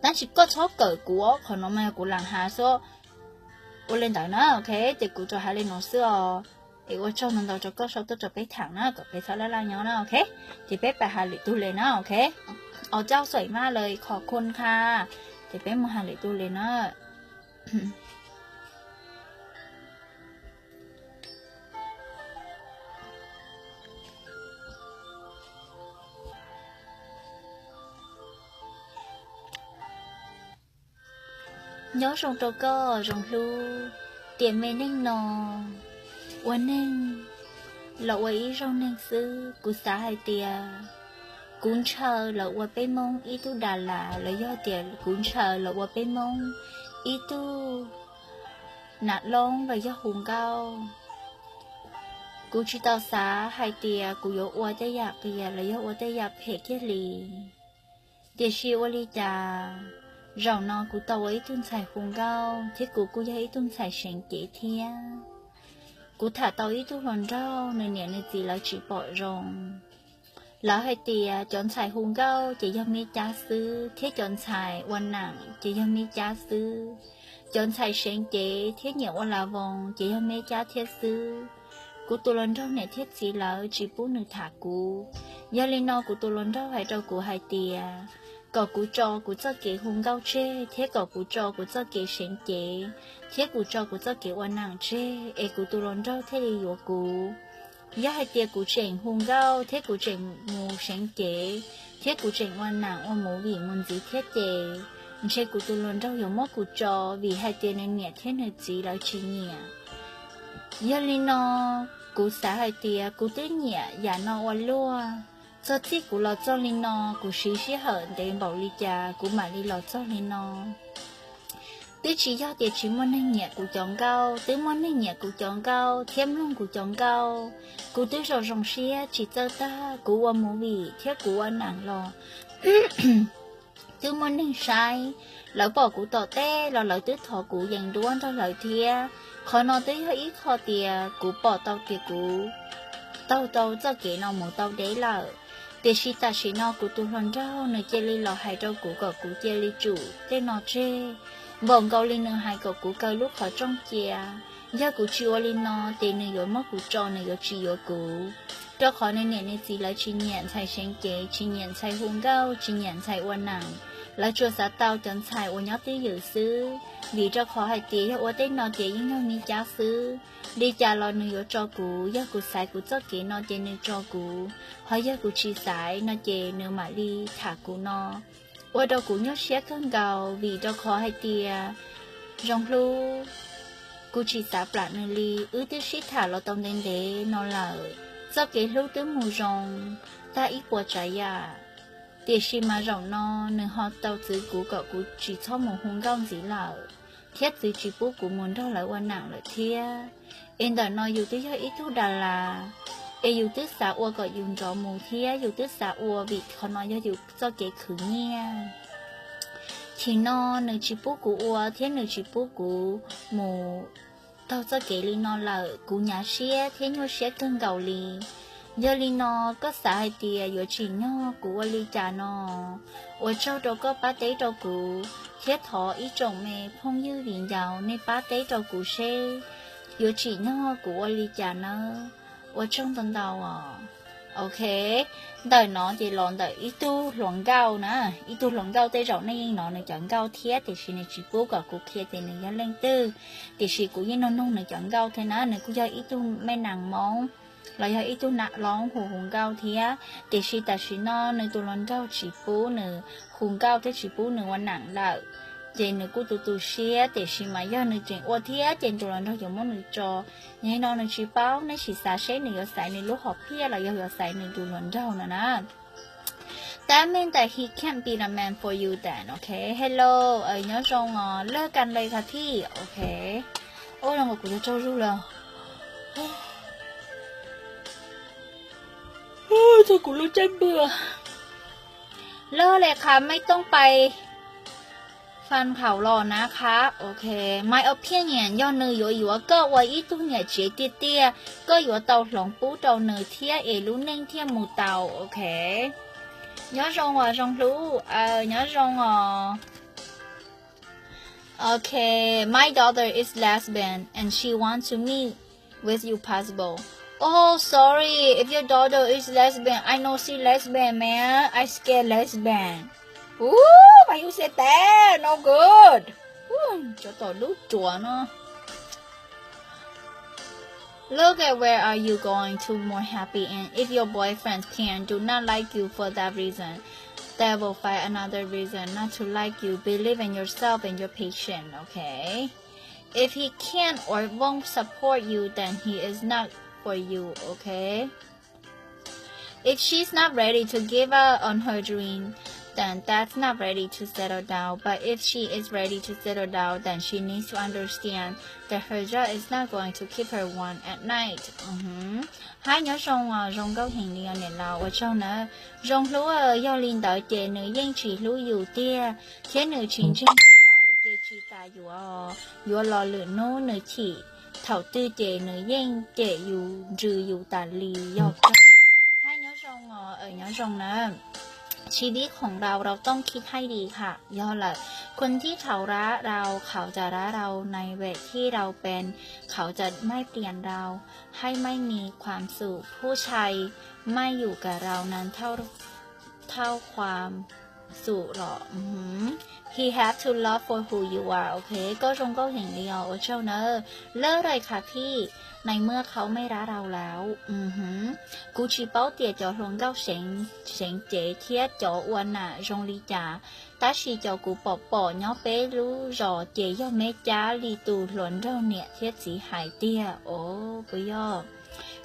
Tab sis koj txhob kawm kuv, qhov nuav mas yog kuv lam has xwb. Ua le ntawd na, ok, ces kuv rov has le nuav xwb os. Es ua tsaug ntau ntau rua koj sau tuaj rua peb thaam na, kom peb txhob laj laj nyob na, ok. Ces peb pab has lwm tug le na, ok. Os, cauj xuaim maj lawm, qhov khun qha, ces peb moog has lwm tug le na. Nyob zoo rau koj zoo hlub, tiam me neej no ua neeg los ua ib zaug neeg xwb. Kuv xav hais tias kuv ntshaw los ua peb Moob ib tug Das Las, los yog tias kuv ntshaw los ua peb Moob ib tug nam loob los yog hu nkauj. Kuv tsis tau xav hais tias kuv yuav ua tej yam qias los yog ua tej yam phem kiag li. Tiam sis ua li cas zaum no kuv tau ua ib tug ntxhais hu nkauj thiab kuv kuj yog ib tug ntxhais seev cev thiab. Kuv tham tau ib tug hluas nraug, nws niam nws txiv lawv tsis pom zoo. Lawv hais tias cov ntxhais hu nkauj ces yog me cab xwb, thiab cov ntxhais ua nam ces yog me cab xwb. Cov ntxhais seev cev thiab nyiam ua las voos ces yog me cab thiab xwb. Kuv tus hluas nraug niam thiab txiv lawv tsis pub nws tham kuv. Yog li no kuv tus hluas nraug hais rau kuv hais tias kom kuv tso kuv txoj kev hu nkauj tseg, thiab kom kuv tso kuv txoj kev seev cev, thiab kuv tso kuv txoj kev ua nam tseg, es kuv tus hluas nraug thiaj li yuav kuv. Yog hais tias kuv tseem hu nkauj thiab kuv tseem mus seev cev, thiab kuv tseem ua nam ua movie mus ntxiv thiab ces ntshe kuv tus hluas nraug yuav muab kuv tso, vim hais tias nws niam thiab nws txiv lawv tsis nyiam. Yog li no kuv xav hais tias kuv twb nyiam yam no ua luaj. Txog txij kuv los txog li no, kuv siv sij hawm ntev npaum li cas kuv mam li los txog li no. Twb tsis yog tias tsis muaj neeg nyiam kuv cov nkauj, twb muaj neeg nyiam kuv cov nkauj thiab mloog kuv cov nkauj. Kuv twb zoo zoo siab tsis txawj tag, kuv ua movie thiab kuv ua nam los twb muaj neeg saib. Lawv pom kuv tom teb los lawv twb thov kuv yees duab nrog lawv thiab. Qhov no twb yog ib qho tias kuv pom tau tias kuv taug tau txoj kev no mus tau deb lawm. Tiam sis tam sim no kuv tus hluas nraug nws cia li los hais rau kuv kom kuv cia li tsum tej no tseg, npaum nkaus li nws hais kom kuv kaw lub qhov rooj cia. Yog kuv tsis ua li no ces nws yuav muab kuv tso, nws yuav tsis yuav kuv. Rau qhov nws niam nws txiv lawv tsis nyiam ntxhais seev cev, tsis nyiam ntxhais hu nkauj, tsis nyiam ntxhais ua nam. Lawv tsuas xav tau cov ntxhais uas nyob twj ywm xwb, vim rau qhov hais tias yog ua tej no ces yeej yog me cab xwb. Li cas los nws yuav tso kuv, yog kuv xaiv kuv txoj kev no ces nws tso kuv, ho yog kuv tsis xaiv no ces nws mam li tham kuv no. Ua rau kuv nyuaj siab kawg nkaus, vim rau qhov hais tias zoo hlub, kuv tsis xav plam nws li. Wb twb sib tham los tau ntev ntev no lawm, Txoj kev hlub twb mus zoo tag ib puas tsav yam, tiam sis mas zaum no nws ho tau txwv kuv kom kuv tsis txhob mus hu nkauj ntxiv lawm, thiab txwv tsis pub kuv mus nrog lawv ua nam lawm thiab. Es ntawm no yus twb yog ib tug das las, es yus twb xav ua kom yus nrov mus thiab yus twb xav ua vim qhov no yog yus txoj kev khwv nyiaj. Chim no nws tsis pub kuv ua thiab nws tsis pub kuv mus taug txoj kev li no lawm, kuv hnyav siab thiab nyuaj siab kawg nkaus li. Yog li no, koj xav hais tias yuav tsim nyog kuv ua li cas no? Ua tsaug rau koj pab teb rau kuv, thiab thov ib tsoom me phooj ywg viv ncaus nej pab teb rau kuv seb yuav tsim nyog kuv ua li cas nawb. Ua tsaug ntau ntau os. Ok, ntawm no ces los ntawm ib tug hluas nkauj na, ib tug hluas nkauj tej zaum nej yeej hnov nws cov nkauj thiab tiam sis nws tsis pub kom kuv qhia tias nws yog leej twg, tiam sis kuv yeej nug nug nws cov nkauj thiab na, nws kuj yog ib tug me nas Hmoob los yog ib tug nam Hmoob hu hu nkauj thiab, tiam sis tam sim no nws tus hluas nraug tsis pub nws hu nkauj thiab tsis pub nws ua nam lawm, ces nws kuj tu tu siab, tiam sis mas yog nws tseem ua thiab ces tus hluas nraug yuav muab nws tso. Yog li no nws tsis paub, nej sim xav seb nws yuav xaiv nws lub hom phiaj los yog yuav xaiv nws tus hluas nraug no na. That means that he can't be the man for you then, ok? Hello, nyob zoo os, lawv kan lawv khav thij, ok. Ua zoo kuv tsaug zog lawm. Txog kuv lub caij npua. Lawv le kha mej tooj pais fas khaum los na kha, ok. My opinion, yog nws yuav yuav koj ua ib tug niam tsev tiag tiag, koj yuav tau hloov pub rau nws thiab es lub neej thiaj mus tau, ok. Nyob zoo os zoo hlub, nyob zoo os. Okay, my daughter is lesbian and she wants to meet with you possible. Oh, sorry, if your daughter is lesbian, I know she lesbian, man. I scared lesbian. Ooh, why you say that? No good. Cov tom lub ruam no. Look at where are you going to more happy and if your boyfriend's parents do not like you for that reason, they will find another reason not to like you. Believe in yourself and your patient, okay? If he can't or won't support you, then he is not for you, okay? If she's not ready to give up on her dream, then that's not ready to settle down. But if she is ready to settle down, then she needs to understand that her job is not going to keep her warm at night. Hab nyob zoo, zoo nkauj heev li os niam laus, ua tsaug na. Zoo hlub, yog li ntawd ces nws yeej tsis hlub yus tiag thiab nws tsis ntseeg yus lawm ces tsis tas yuav, yuav los lwm hnub nws chim thaum twg ces nws yeej cem yus ntsws yus tas li yog kawg. Hab nyob zoo os, nyob zoo na. ชีวิตของเรา เราต้องคิดให้ดีค่ะ ยอดเลย คนที่เขารักเรา เขาจะรักเราในแบบที่เราเป็น เขาจะไม่เปลี่ยนเราให้ไม่มีความสุข ผู้ชายไม่อยู่กับเรานานเท่า เท่าความ สุขหรอก He have to love for who you are, okay? ก็ zoo nkauj heev li os, ua tsaug nawb. เลิกเลยค่ะพี่ ในเมื่อเขาไม่รักเราแล้ว Kuv tsis paub tias cov hluas nkauj seev cev thiab cov ua nam zoo li cas, tab sis cov kuv pom pom nyob peb lub zos ces yog me cab li tus hluas nraug niam thiab txiv hais tiag os, puas yog?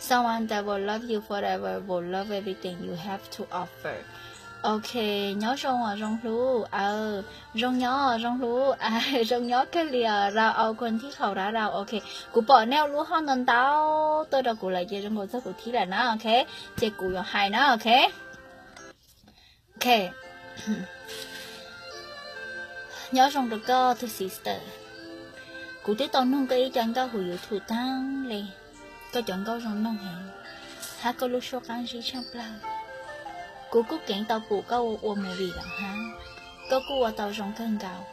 Someone that will love you forever, will love everything you have to offer. Ok, nyob zoo os zoo hlub, aw, zoo nyob zoo hlub, aw, zoo nyob kawg li os, เราเอาคนที่เขารักเรา ok. Kuv pom nej ua lub hoj ntau ntau tuaj rau kuv lawm ces zoo nkaus txog kuv thib lawm na, ok. Ces kuv yuav hais na, ok. Ok. Nyob zoo rau koj tus sister. Kuv twb tau noog koj ib co nkauj hauv YouTube tag li. Koj cov nkauj zoo noog heev, hab koj lub suab qab zib tshaj plawg. Kuv kuj keev tau pum koj ua movie lawm hab, koj kuj ua tau zoo kawg nkaus,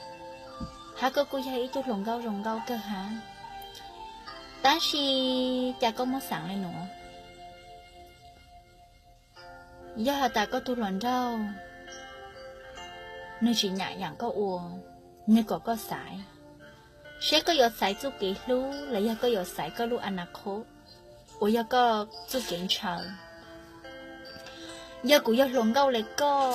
hab koj kuj yog ib tug hluas nkauj zoo nkauj kawg hab. Tab sis cas koj muab xaav le nuav? Yog has tas koj tug hluas nraug nwg tsis nyam yaam koj ua, nwg kom koj xaiv, seb koj yuav xaiv txuj kev hlub los yog koj yuav xaiv koj lub a na khos uas yog koj txuj kev ntshaw. Yog kuv yog hluas nkauj le koj,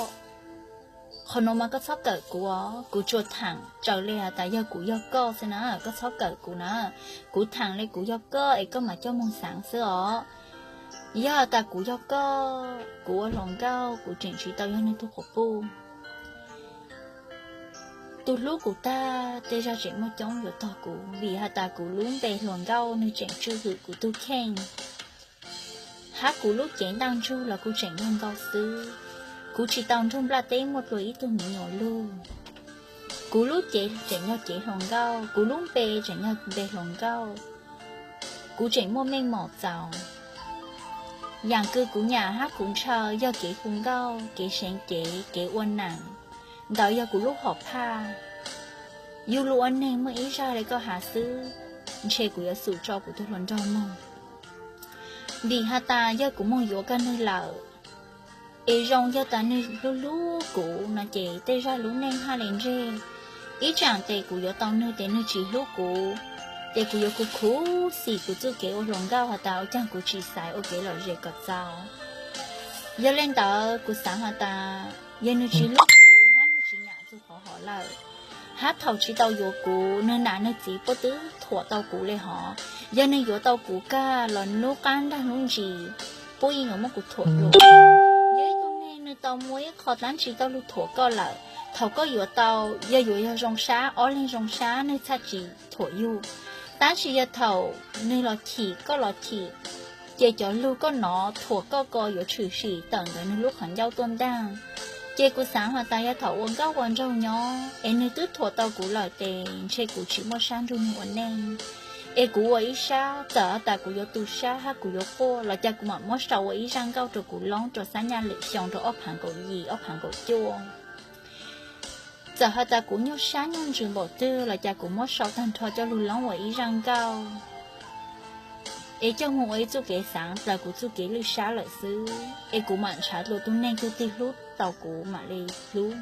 qhov nuav mas koj txhob kawm kuv os, kuv tsuas thaam raws le has tas yog kuv yog koj xwb na, koj txhob kawm kuv na. Kuv thaam le kuv yog koj es koj mam coj moog xaav xwb os. Yog tas kuv yog koj, kuv ua hluas nkauj, kuv tseem tsis tau yog nws tug quas puj. Tus hlub kuv tag, tej zag tseem muaj coob yuav tog kuv, vim has tas kuv lub npe hluas nkauj nws tseem tswj hwm kuv tug kheej. Hab kuv lub cev ntaj ntsug los kuj tseem muaj nkaus xwb. Kuv tsis tau nrug nplaj teb muaj dlua ib tug miv nyuas lug. Kuv lub cev tseem yog cev hluas nkauj, kuv lub npe tseem yog npe hluas nkauj. Kuv tseem muaj meej mom txaus. Yaam kws kuv nyam hab kuv ntshaw yog kev hu nkauj, kev seev cev, kev ua naam. Ntawd yog kuv lub hom phaj. Yug lug ua neeg muaj ib zag le koj has xwb, ntshe kuv yuav xum tso kuv tug hluas nraug moog. Vim has tas yog kuv moog yuav kag nwg lawm, es zoo yog tas nwg hlub hlub kuv no ces tej zag lub neej haj le ntseg. Ib tsaam tes kuv yuav tau nwg tes nwg tsis hlub kuv, ces kuv yuav khuv khuv xim kuv txuj kev ua hluas nkauj has tas ua caag kuv tsis xaiv ua kev lom zem kom txaus. Yog le ntawd kuv xaav has tas yog nwg tsis hlub kuv hab nwg tsis nyam txug qhov hov lawm, hab thaum tsis tau yuav kuv nwg nam nwg txiv puab twb thuam tau kuv le hov. Yog nwg yuav tau kuv kag los nub qaab nraag nub ntsis puab yeej yuav muab kuv thuam dlua. Yog ib tug neeg nwg tau muaj ib qho dlaab tsi tau lug thuam koj lawm, thaum koj yuav tau, yog yuav yog zoo sab, ob leeg zoo sab nwg txhaj tsis thuam yug. Tab sis yog thaum nwg los chim koj los chim, ces cov lug koj nov thuam koj ko yuav tshwm sim tawm ntawm nwg lub qhov ncauj tuaj ntaag. Ces kuv xaav has tas yog thaum ua nkauj ua nraug nyob es nwg twb thuam tau kuv lawm tes ntshe kuv tsis muaj sab nrug nwg ua neej. Es kuv ua ib sab, txawm has tas kuv yuav tu sab hab kuv yuav quaj los cas kuv mam muab sau ua ib zaj nkauj rua kuv loob rua xab nyaj lwm xyoo rua ob phaav kaum yim ob phaav kaum cuaj. Txawm has tas kuv nyuaj sab nyuaj ntsws npaum twg los cas kuv muab sau taag nrho coj lug loob ua ib zaj nkauj, es coj moog ua ib txuj kev xaav dlaws kuv txuj kev lwj sab lawm xwb. Es kuv mam ntshaw dlua tug neeg tug twg hlub tau kuv mam le hlub.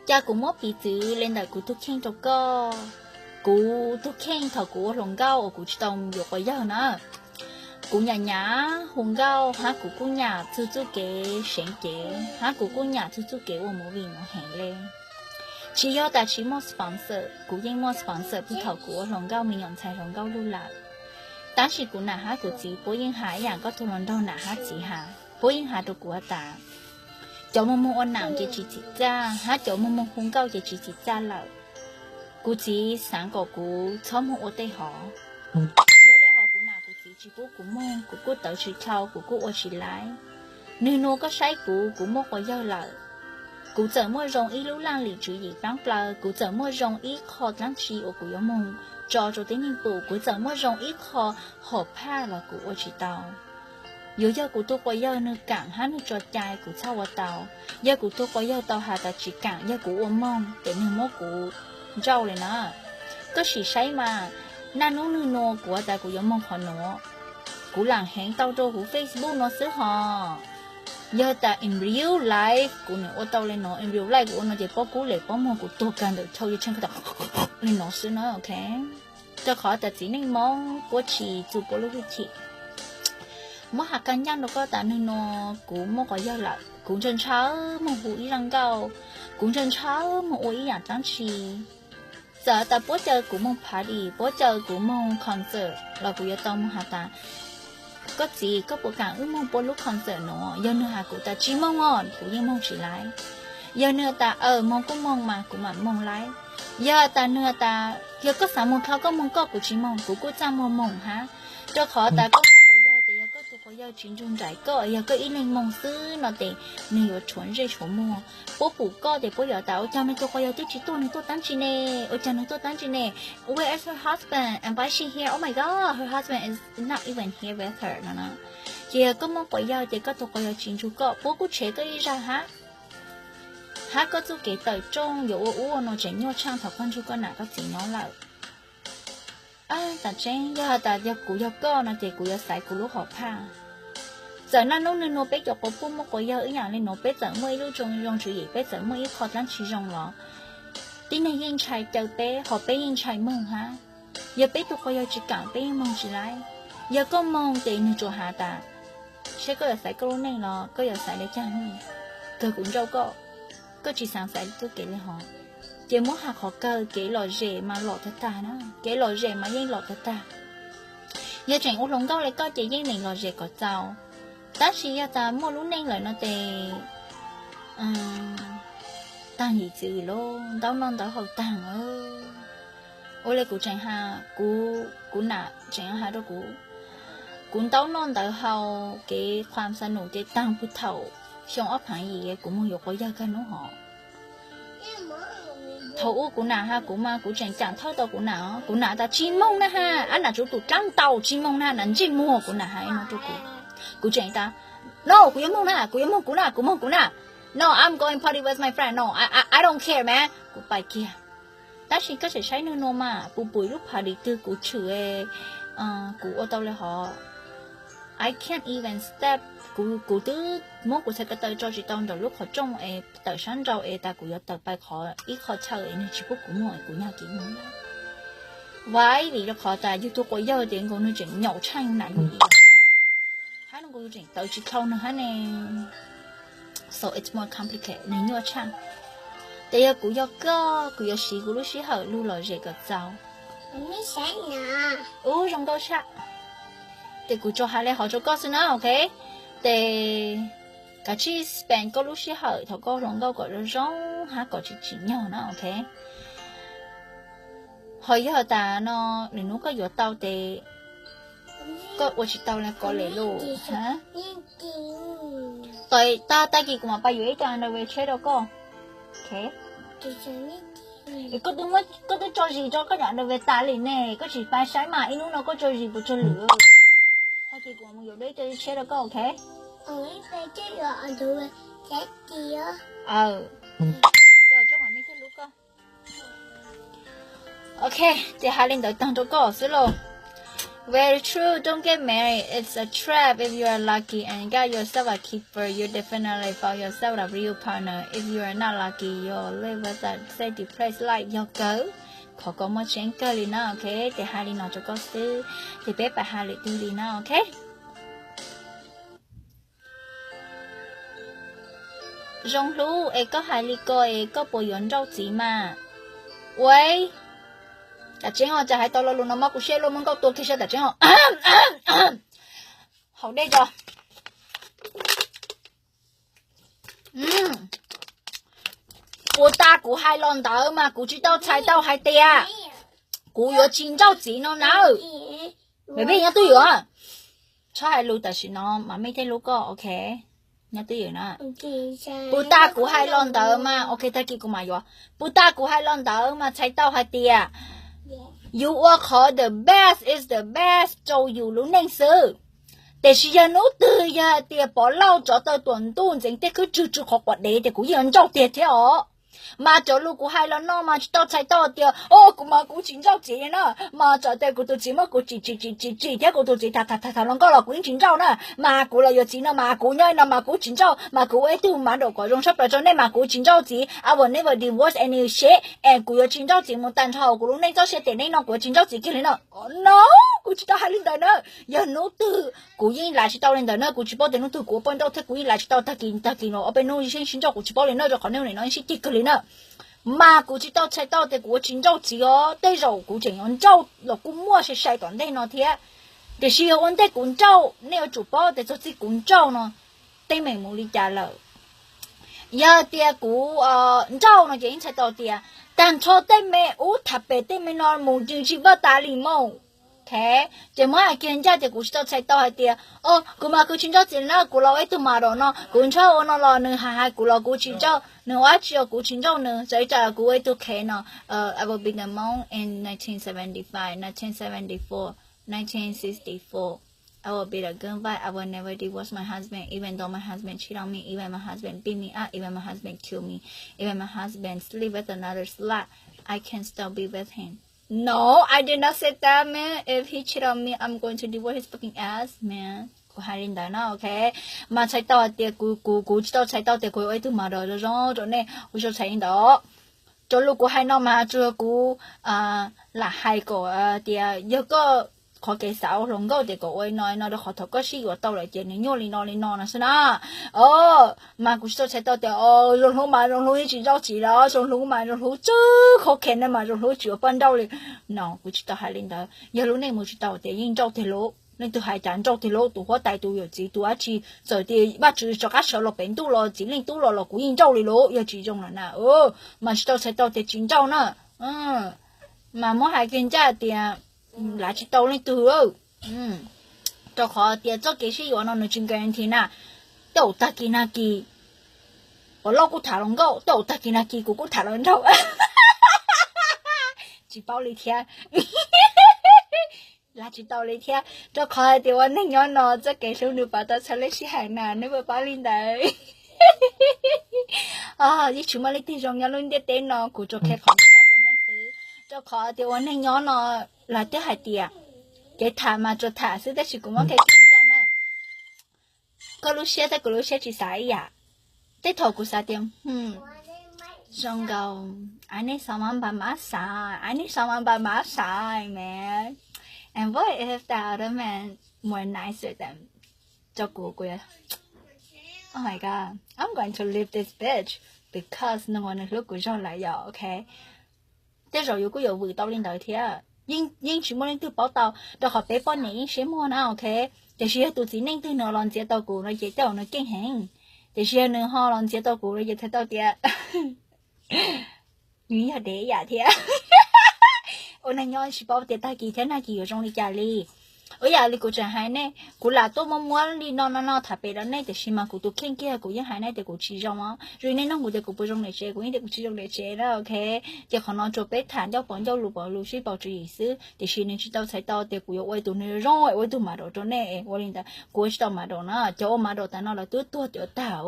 Ca kuv muab piv txwv le ntawm kuv tug kheej rua koj. Kuv tug kheej thaum kuv ua hluas nkauj uas kuv tsis tau yuav quas yawg na, kuv nyam nyam hu nkauj hab kuv kuj nyam txug txuj kev seev cev hab kuv kuj nyam txug txuj kev ua movie no heev le. Tsis yog tas tsis muaj sponsor, kuv yeej muaj sponsor puag thaum kuv ua hluas nkauj me nyuam ntxhais hluas nkauj lug lawm. Tab sis kuv nam hab kuv txiv puab yeej has ib yaam koj tug hluas nraug nam hab txiv has, puab yeej has rua kuv has tas cov moog moog ua nam ces tsis txim txaj hab cov moog moog hu nkauj ces tsis txim txaj lawm. Kuv txiv xaav kom kuv txhob moog ua tej hov. Yog le hov kuv nam kuv txiv tsis pub kuv moog, kuv kuj tawv tsis dhau, kuv kuj ua tsis laiv. Nwg nua koj saib kuv, kuv muaj quas yawg lawm. Kuv txawm muaj zoo ib lub laaj lim tswv yim paab plaws, kuv txawm muaj zoo ib qho dlaab tsi uas kuv yuav moog tso rua tib neeg pum, kuv txawm muaj zoo ib qho hom phaj los kuv ua tsis tau. Yuav yog kuv tug quas yawg nwg kaam hab nwg tso cai kuv txhaj ua tau. Yog kuv tug quas yawg tau has tas tsis kaam, yog kuv ua moog ces nwg muab kuv ntsauj le na. Koj sim saib mas, naj nub nwg nua kuv tas kuv yuav moog qhov nuav, kuv laam heev tau rua huv Facebook no xwb hos. Yog tas in real life kuv nwg ua tau le no, in real life kuv ua no ces pob kub le pob muag kuv tuag kag ntawm chaw yuav tsheej kag le no xwb na, ok. Rua qhov tas txiv neej Moob puab tsis txug puab lub hwj chim. Muab has kag ncaaj rua koj tas nwg nua kuv muaj quas yawg lawm, kuv ntshaw ntshaw moog hu ib zaj nkauj, kuv ntshaw ntshaw moog ua ib yaam dlaab tsi. Txawm tas puab caw kuv moog party, puab caw kuv moog concert los kuv yuav tau moog has tas, koj txiv, koj puas kaam wb moog puab lub concert nuav? Yog nwg has kuv tas tsis moog os, kuv yeej moog tsis laiv. Yog nwg tas aw moog kuj moog mas kuv mam moog laiv. Yog tas nwg tas yog koj xaav moog dhau koj moog koj, kuv tsis moog, kuv kuj txaj muag moog hab. Rua qhov tas koj muaj quas yawg ces yog koj tug quas yawg tsis nrug nraim koj, yog koj ib leeg moog xwb no ces nwg yuav tshuav ntsej tshuav muag. Puab pum koj ces puab yuav tas ua caag nwg tug quas yawg twb tsis tuaj, nwg tuaj dlaab tsi ne? Ua caag nwg tuaj dlaab tsi ne? Where is her husband? And why she here? Oh my God, her husband is not even here with her no na. Ces yog koj muaj quas yawg ces koj tug quas yawg tsis nrug koj, puab kuj tshev koj ib zag hab. Hab koj txuj kev tawm rooj yuav ua ub ua no tseem nyuaj tshaaj thaum koj nrug koj nam koj txiv nyob lawm. Tas tseeb yog has tas yog kuv yog koj no ces kuv yuav xaiv kuv lub hom phaj. Txawm naj nub nwg nua peb cov quas puj muaj quas yawg ib yaam le nuav, peb txawm muaj ib lub zoo zoo tswv yim, peb txawm muaj ib qho dlaab tsi zoo los tib neeg yeej ntshai caw peb, ho peb yeej ntshai moog hab. Yog peb tug quas yawg tsis kaam peb yeej moog tsis laiv. Yog koj moog ces nwg tsuas has tas, saib koj yuav xaiv koj lub neej los koj yuav xaiv le caag, kawg kuv nrauj koj, koj tsis xaav xaiv txuj kev le hov. Ces muab has qhov kawg, kev lom zem mas lom tag tag na, kev lom zem mas yeej lom tag tag. Yog tseem ua hluas nkauj li koj ces yeej neeg lom zem kom txaus, tab sis yog tas muaj lub neej lawm no ces taag yim txwv lawm, ntaub noj ntawv haus taag. Ua li kuv tseem has, kuv, kuv nam tseem has rau kuv, kuv ntaub noj ntawv haus kev qhuas xa num kev taag puag thaum xyoo ob phaav yim kuv moog yuav quas yawg kag nub hov. Thaum ub kuv nam has kuv mas kuv tseem caam thawj tau kuv nam, kuv nam tas tsis moog na has, ab nam tsuv tus dlaab ntaus tsis moog na, nam ntsej muag kuv nam has ib no rau kuv. Kuv tseem tas no kuv yuav moog na, kuv yuav moog kuv na, kuv moog kuv na. No, I'm going party with my friend. No, I, I, I don't care, man. Kuv pais kiag. Tab sis koj tseem saib nwg nuav mas, puas pum ib lub party twg kuv tshwm, kuv ua tau li hov. I can't even step, kuv, kuv twb muab kuv txhais ko taw tso tsis tau nraum lub qhov rooj es tawm sab nraud es tas kuv yuav tawm pais qhov ib qho chaw es nwg tsis pub kuv muaj es kuv nyag kev moog. Vaiv vim rau qhov tas yug tug quas yawg ces nkaus nwg tseem nyaum tshaaj nam yug ib hab, nkaus yug tseem tawv tsis dhau nwg hab ne. So it's more complicated, nwg nyuaj tshaaj. Ces yog kuv yog koj, kuv yuav siv kuv lub sij hawm lug lom zem kom txaus. Ub, zoo nkauj sab. Ces kuv tsuas has li hov rau koj xwb na, ok? Ces kav tsij spend koj lub sij hawm thaum koj hluas nkauj kom zoo zoo hab kom tsis tsim nyog na, ok? Ho yog tas no, lwm nub koj yuav tau tes, koj ua tsis tau li ko lawm lauj. Tag, tag kis kuv mam pais yuav ib co underwear tshiab rau koj. Koj twb muab, koj twb tso zis rau koj cov underwear tas li ne, koj tsis pab saib mas ib hnub no koj tso zis puas tsawg lwm. Tag kis kuv mam yuav ib co tshiab rau koj, ok? Ok, ces has li ntawd taag rau koj xwb lauj. Very true, don't get married, it's a trap. If you are lucky and got yourself a keeper, you definitely found yourself a real partner. If you are not lucky, you'll live with that sad depressed life. Yog kawg, qhov ko muaj tseeb kawg li na, ok? Ces has li no rau koj xwb, ces peb pais has lwm tus li na, ok? Zoo Hlub, es koj hais li ko es koj puas yuav nrauj txiv mas? Ua, tam tseeb os, cas hais tau lo lus no mob kuv siab luaj, muab nkauj tua kiag sab tam tseeb os. Haus dej tso. Puag ta kuv hais los ntawd mas kuv tsis tau txhais tau hais tias kuv yuav tsis nrauj txiv no nawb. Baby, nyob twj ywm, txhob hais lus tam sim no, mam mej thiaj hlub koj, ok? Nyob twj ywm na. Puag ta kuv hais los ntawd mas, ok, tag kis kuv mam yuav. Puag ta kuv hais los ntawd mas txhais tau hais tias yus ua qhov the best is the best rau yus lub neej xwb. Tiam sis yog hnub twg yog hais tias Pov Lauj tsov tawm tuam ntuj ntxeev tej khwb tswg tsw qhov quav dev ces kuv yeej yuav nrauj tiag thiab os. Mas cov lus kuv hais los no mas tsis tau txhais tau tias, o, kuv mas kuv tsis nrauj txiv li na. Mas txawm tias kuv tus txiv muab kuv tsim tsim tsim tsim tsim thiab kuv tus txiv tham tham tham tham hluas nkauj los kuv yeej tsis nrauj na. Mas kuv los yuav txiv no mas kuv nyob no mas kuv tsis nrauj, mas kuv ua ib tug model kom zoo sab plaws rau nej mas kuv tsis nrauj txiv. I will never divorce any shit, and kuv yuav tsis nrauj txiv mus tag nrho kuv lub neej txoj sia tiam neej no, kuv yuav tsis nrauj txiv kiag li no. No, kuv tsis tau hais li ntawd na. Yog hnub twg kuv yeej lav tsis tau li ntawd na, kuv tsis paub tias hnub twg kuv ua poj nrauj thiab, kuv yeej lav tsis tau tag kis tag kis no ob peb hnub yeej sib nrauj, kuv tsis paub li na, rau qhov nej ua nim no yeej sib ceg kawg li na. Mas kuv tsis tau txhais tau tias kuv ua tsis nrauj txiv os, tej zaum kuv tseem yuav nrauj los kuj muaj sai sai tom ntej no thiab. Tiam sis yog ua ntej kuv nrauj, nej yuav tsum paub tias txog txij kuv nrauj no teeb meem mus li cas lawm. Yog tias kuv nrauj no ces yeej txhais tau tias tag nrho tej me ub tham pem tej me no mus ntsws tsis vaj tas li mus. Ok, ces muab hais kiag ncaj tias kuv tsis tau txhais tau hais tias, o, kuv mas kuv tsis nrauj txiv na, kuv los ua ib tug model no, kuv nrauj ua no los nws hais hais kuv los kuv tsis nrauj, nws ua dab tsi los kuv tsis nraum nws, txawm ib tsam kuv ua ib tug khev no, I will be the monk in nineteen seventy-five, nineteen seventy-four, nineteen sixty-four. I will be the good wife. I will never divorce my husband, even though my husband cheat on me, even my husband beat me up, even my husband kill me, even my husband sleep with another slut, I can still be with him. No, I did not say that, man. If he cheat on me, I'm going to divorce his fucking ass, man. Kuv hais li ntawd no, ok. Mas txhais tau hais tias kuv, kuv, kuv tsis tau txhais tau tias kuv yuav ua ib tug model zoo zoo rau nej, kuv tsis tau txhais li ntawd. Cov lus kuv hais no mas tsuas yog kuv lam hais kom tias yog koj qhov kev xav ua hluas nkauj tias kom ua li no li no rau qhov thaum koj sib yuav tau lawm ces nws nyuaj li no li no no xwb na. O, mas kuv tsis tau txhais tau tias zoo hlub mas zoo hlub yeej tsis nrauj tsis los zoo hlub mas zoo hlub tsw khau khe na mas zoo hlub tsis ua poj nrauj li. No kuv tsis tau hais li ntawd, yog lub neej mus tsis tau tias yeej nrauj tiag lub, leej twg hais cas nrauj tiag lub, tus huab tais tus yawm txiv tus dab tsi, txawm tias Vajtswv rov qab sawv los pem ntuj los txiv leej tub los los kuv yeej nrauj li lub, yog tsis zoo lawm na. Mas tsis tau txhais tau tias tsis nrauj na. Mas muab hais kiag ncaj tias lav tsis tau leej twg, rau qhov tias txoj kev sib yuav no nws tsis guarantee na. Tej zaum tag kis nag kis Pov Lauj kuj tham hluas nkauj, tej zaum tag kis nag kis kuv kuj tham hluas nraug. Tsis paub li thiab. Lav tsis tau li thiab, rau qhov hais tias ua neeg nyob no txoj kev hlub nws pov tau txhua leej sij hawm na, nej puas paub li ntawd? Yeej tsis muaj leej twg zoo nyob lub ntiaj teb no, kuv tsuas qhia qhov ncaj rau nej xwb. Rau qhov tias ua neeg nyob no lawv twb hais tias kev tham mas tsuas tham xwb, tab sis kuv muab qhia kiag ncaj na. Koj lub siab thiab kuv lub siab tsis xav ib yam. Tej thaum kuv xav tias zoo nkaus I need someone by my side, I need someone by my side, man. And what if that other man more nicer than rau kuv, kuv, oh my god, I'm going to leave this bitch because nws ua nws hlub kuv zog lawm yom, ok. Tej zaum yus kuj yuav vwm tau li ntawd thiab. Yeej tsis muaj leej twg paub tau, rau qhov peb poj niam yeej siab muag na, ok. Tiam sis yog tus txiv neej twg nws los ntxias tau kuv no ces tej zaum nws keej heev. Tiam sis yog nws ho los ntxias tau kuv no ces txhais tau tias nws yog dev ib yam thiab. Ua neeg nyob tsis paub tias tag kis thiab nag kis yuav zoo li cas li. Ua yam li kuv tseem hais nej, kuv lam tuaj muab muab li no no no tham pem rau nej, tiam sis mas kuv tus kheej kiag kuv yeej hais nej tias kuv tsis zoo os. Zoo li nej nug kuv tias kuv puas zoo niam tsev, kuv yeej tias kuv tsis zoo niam tsev na, ok. Ces qhov no tsuas peb tham ncauj pov ncauj lus pov lus sib paus tswv yim xwb, tiam sis nws tsis tau txhais tau tias kuv yuav ua tus nws zoo, ua tus model rau nej ua li ntawd. Kuv ua tsis tau model na, cov ua model tas no lawv twb tuag tiav tag,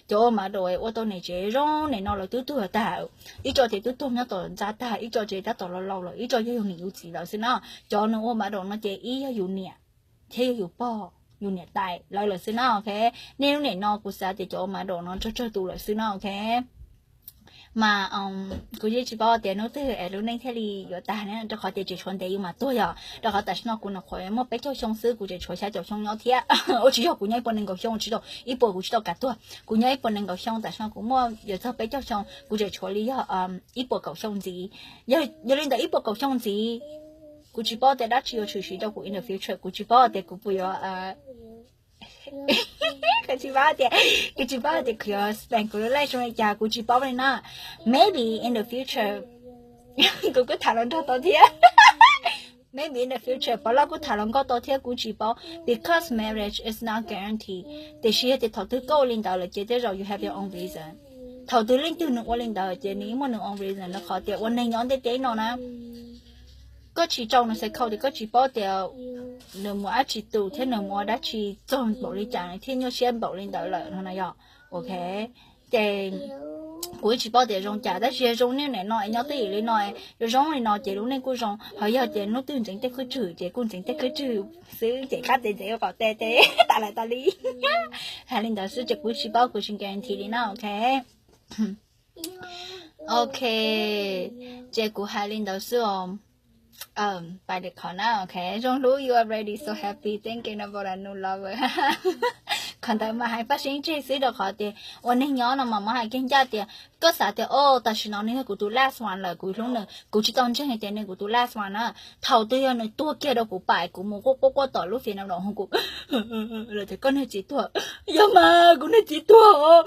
cov ua model ua tau niam tsev zoo nim no lawv twb tuag tag. Ib co ces twb tuag nyob tom ntxa tag, ib co ces tab tom laus laus lawm, ib co yog yus niam yus txiv lawm xwb na. Cov nws ua model no ces ib yog yus niam thiab yog yus pog, yus niam tais lawv lawm xwb na, ok. Nej lub niam no kuv xav tias cov ua model no tsawg tsawg tus lawm xwb no, ok. Mas kuv yeej tsis paub tias hnub twg es lub neej thiaj li yuav tag ne, rau qhov tias tseem tshuav ntev yus mam tuag yom. Rau qhov tam sim no kuv nyuam qhuav muaj peb caug xyoo xwb, kuv tseem tshuav xya caum xyoo nyob thiab. Ua tsis yog, kuv nyob ib puas nees nkaum xyoo tsis tau, ib puas kuv tsis tau kam tuag. Kuv nyob ib puas nees nkaum xyoo, tam sim no kuv muaj yuav txog peb caug xyoo, kuv tseem tshuav li yog ib puas kaum xyoo ntxiv. Yog li ntawd ib puas kaum xyoo ntxiv, kuv tsis paub tias dab tsi yuav tshwm sim rau kuv in the future, kuv tsis paub tias kuv puas yuav, kuv tsis paub tias, kuv tsis paub tias kuv yuav spend kuv lub life zoo li cas, kuv tsis paub li na. Maybe in the future kuv kuj tham hluas nraug tau thiab. Maybe in the future Pov Lauj kuj tham hluas nkauj tau thiab, kuv tsis paub, because marriage is not guarantee. Tiam sis yog tias thaum twg koj ua li ntawd lawm ces tej zaum you have your own reason. Thaum twg leej twg nws ua li ntawd ces nws yeej muaj nws own reason, rau qhov tias ua neeg nyob ntiaj teb no na, koj tsis tau nws xaiv khau tias koj tsis paub tias nws mus dab tsi tus thiab nws mus ua dab tsi txog npaum li cas nws thiaj nyuaj siab npaum li ntawd lawm no na yom. Ok, ces kuv yeej tsis paub tias zoo cas, tab sis yog zoo niaj hnub no es nyob twj ywm li no, zoo zoo li no ces lub neej kuj zoo, ho yog ces hnub twg ntxeev tej khwb tswm ces kuj ntxeev tej khwb tswm xwb, ces qab tes ntxeev ua qaum tes ces tas lawm tas li. Hais li ntawd xwb ces kuv tsis paub, kuv tsis guarantee li na, ok. Ok, ces kuv hais li ntawd xwb os. Pais li qhov na, ok. Zoo hlub, you are ready, so happy, thinking about a new lover. Qhov ntawd mas hais paj seeb tseg xwb, rau qhov tias ua neeg nyob no mas muab hais kiag ncaj tias koj xav tias o tam sim no nws yog kuv tus last one lawm, kuv hlub nws, kuv tsis tau ntseeg tias nws kuv tus last one na. Thaum twg yog nws tuag kiag rau kuv pam, kuv mus quaj quaj quaj tom lub fiav na, kuv lawv tias koj niag txiv tuag, yog mas kuv niag txiv tuag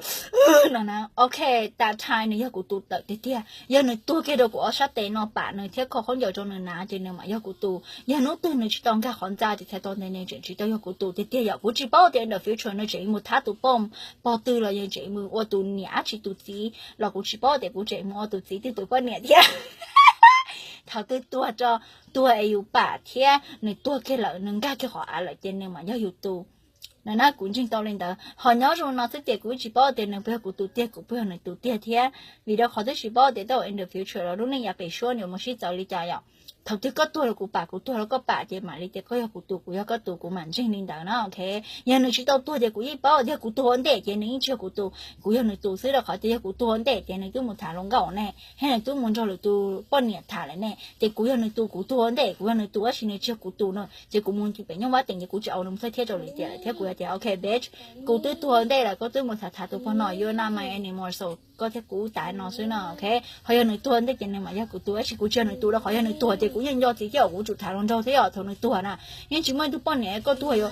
no na, ok, that time nws yog kuv tus tawm tiag tiag. Yog nws tuag kiag rau kuv ob sab tes no pam nws thiab kho khaub ncaws rau nws hnav ces nws mam yog kuv tus. Yog hnub twg nws tsis tau nkag qhov ntxa ces txhais tau tias nws tseem tsis tau yog kuv tus tiag tiag yom. Kuv tsis paub tias in the future nws tseem mus thab tus poj, pog twg los yog tseem mus ua tus niam dab tsi tus txiv los kuv tsis paub tias kuv tseem mus ua tus txiv twg tus poj niam thiab. Thaum twg tuag rau, tuag es yus pam thiab nws tuag kiag lawm, nws nkag kiag qhov av lawm ces nws mam yog yus tus. No na, kuv ntseeg tau li ntawd. Ho nyob zoo no xwb ces kuv tsis paub tias nws puas yog kuv tus tiag, kuv puas yog nws tus tiag thiab, vim rau qhov twb tsis paub tias tej zaum in the future los lub neej yav pem suab yuav mus sib txawv li cas yom. Thaum twg koj tuag los kuv pam, kuv tuag los koj pam, ces mam li tias koj yog kuv tus, kuv yog koj tus, kuv mam ntseeg li ntawd na, ok? Yog nws tsis tau tuag ces kuv yeej paub tias yog kuv tuag ua ntej ces nws yeej tsis yog kuv tus, kuv yog nws tus xwb, rau qhov tias yog kuv tuag ua ntej ces nws twb mus tham hluas nkauj ne, thiab nws twb mus nrog lwm tus poj niam tham lawm ne, ces kuv yog nws tus, kuv tuag ua ntej kuv yog nws tus, tab sis nws tsis yog kuv tus no, ces kuv mus pem nyob Vab Teem ces kuv tsis au nws mus thaij thiab rau lwm tiam lawm, thiab kuv hais tias, ok bitch, kuv twb tuag ua ntej lawm, koj twb mus tham tham tus pog no, you're not my anymore, so koj thiab kuv tas no xwb no, ok? Ho yog nws tuag ua ntej ces nws mam yog kuv tus, tab sis kuv tsis yog nws tus, rau qhov yog nws tuag ces kuv yeej nco txiv thiab, kuv tsum tham hluas nraug thiab, yog thaum nws tuag na, yeej tsis muaj ib tug poj niam, koj tuag yog,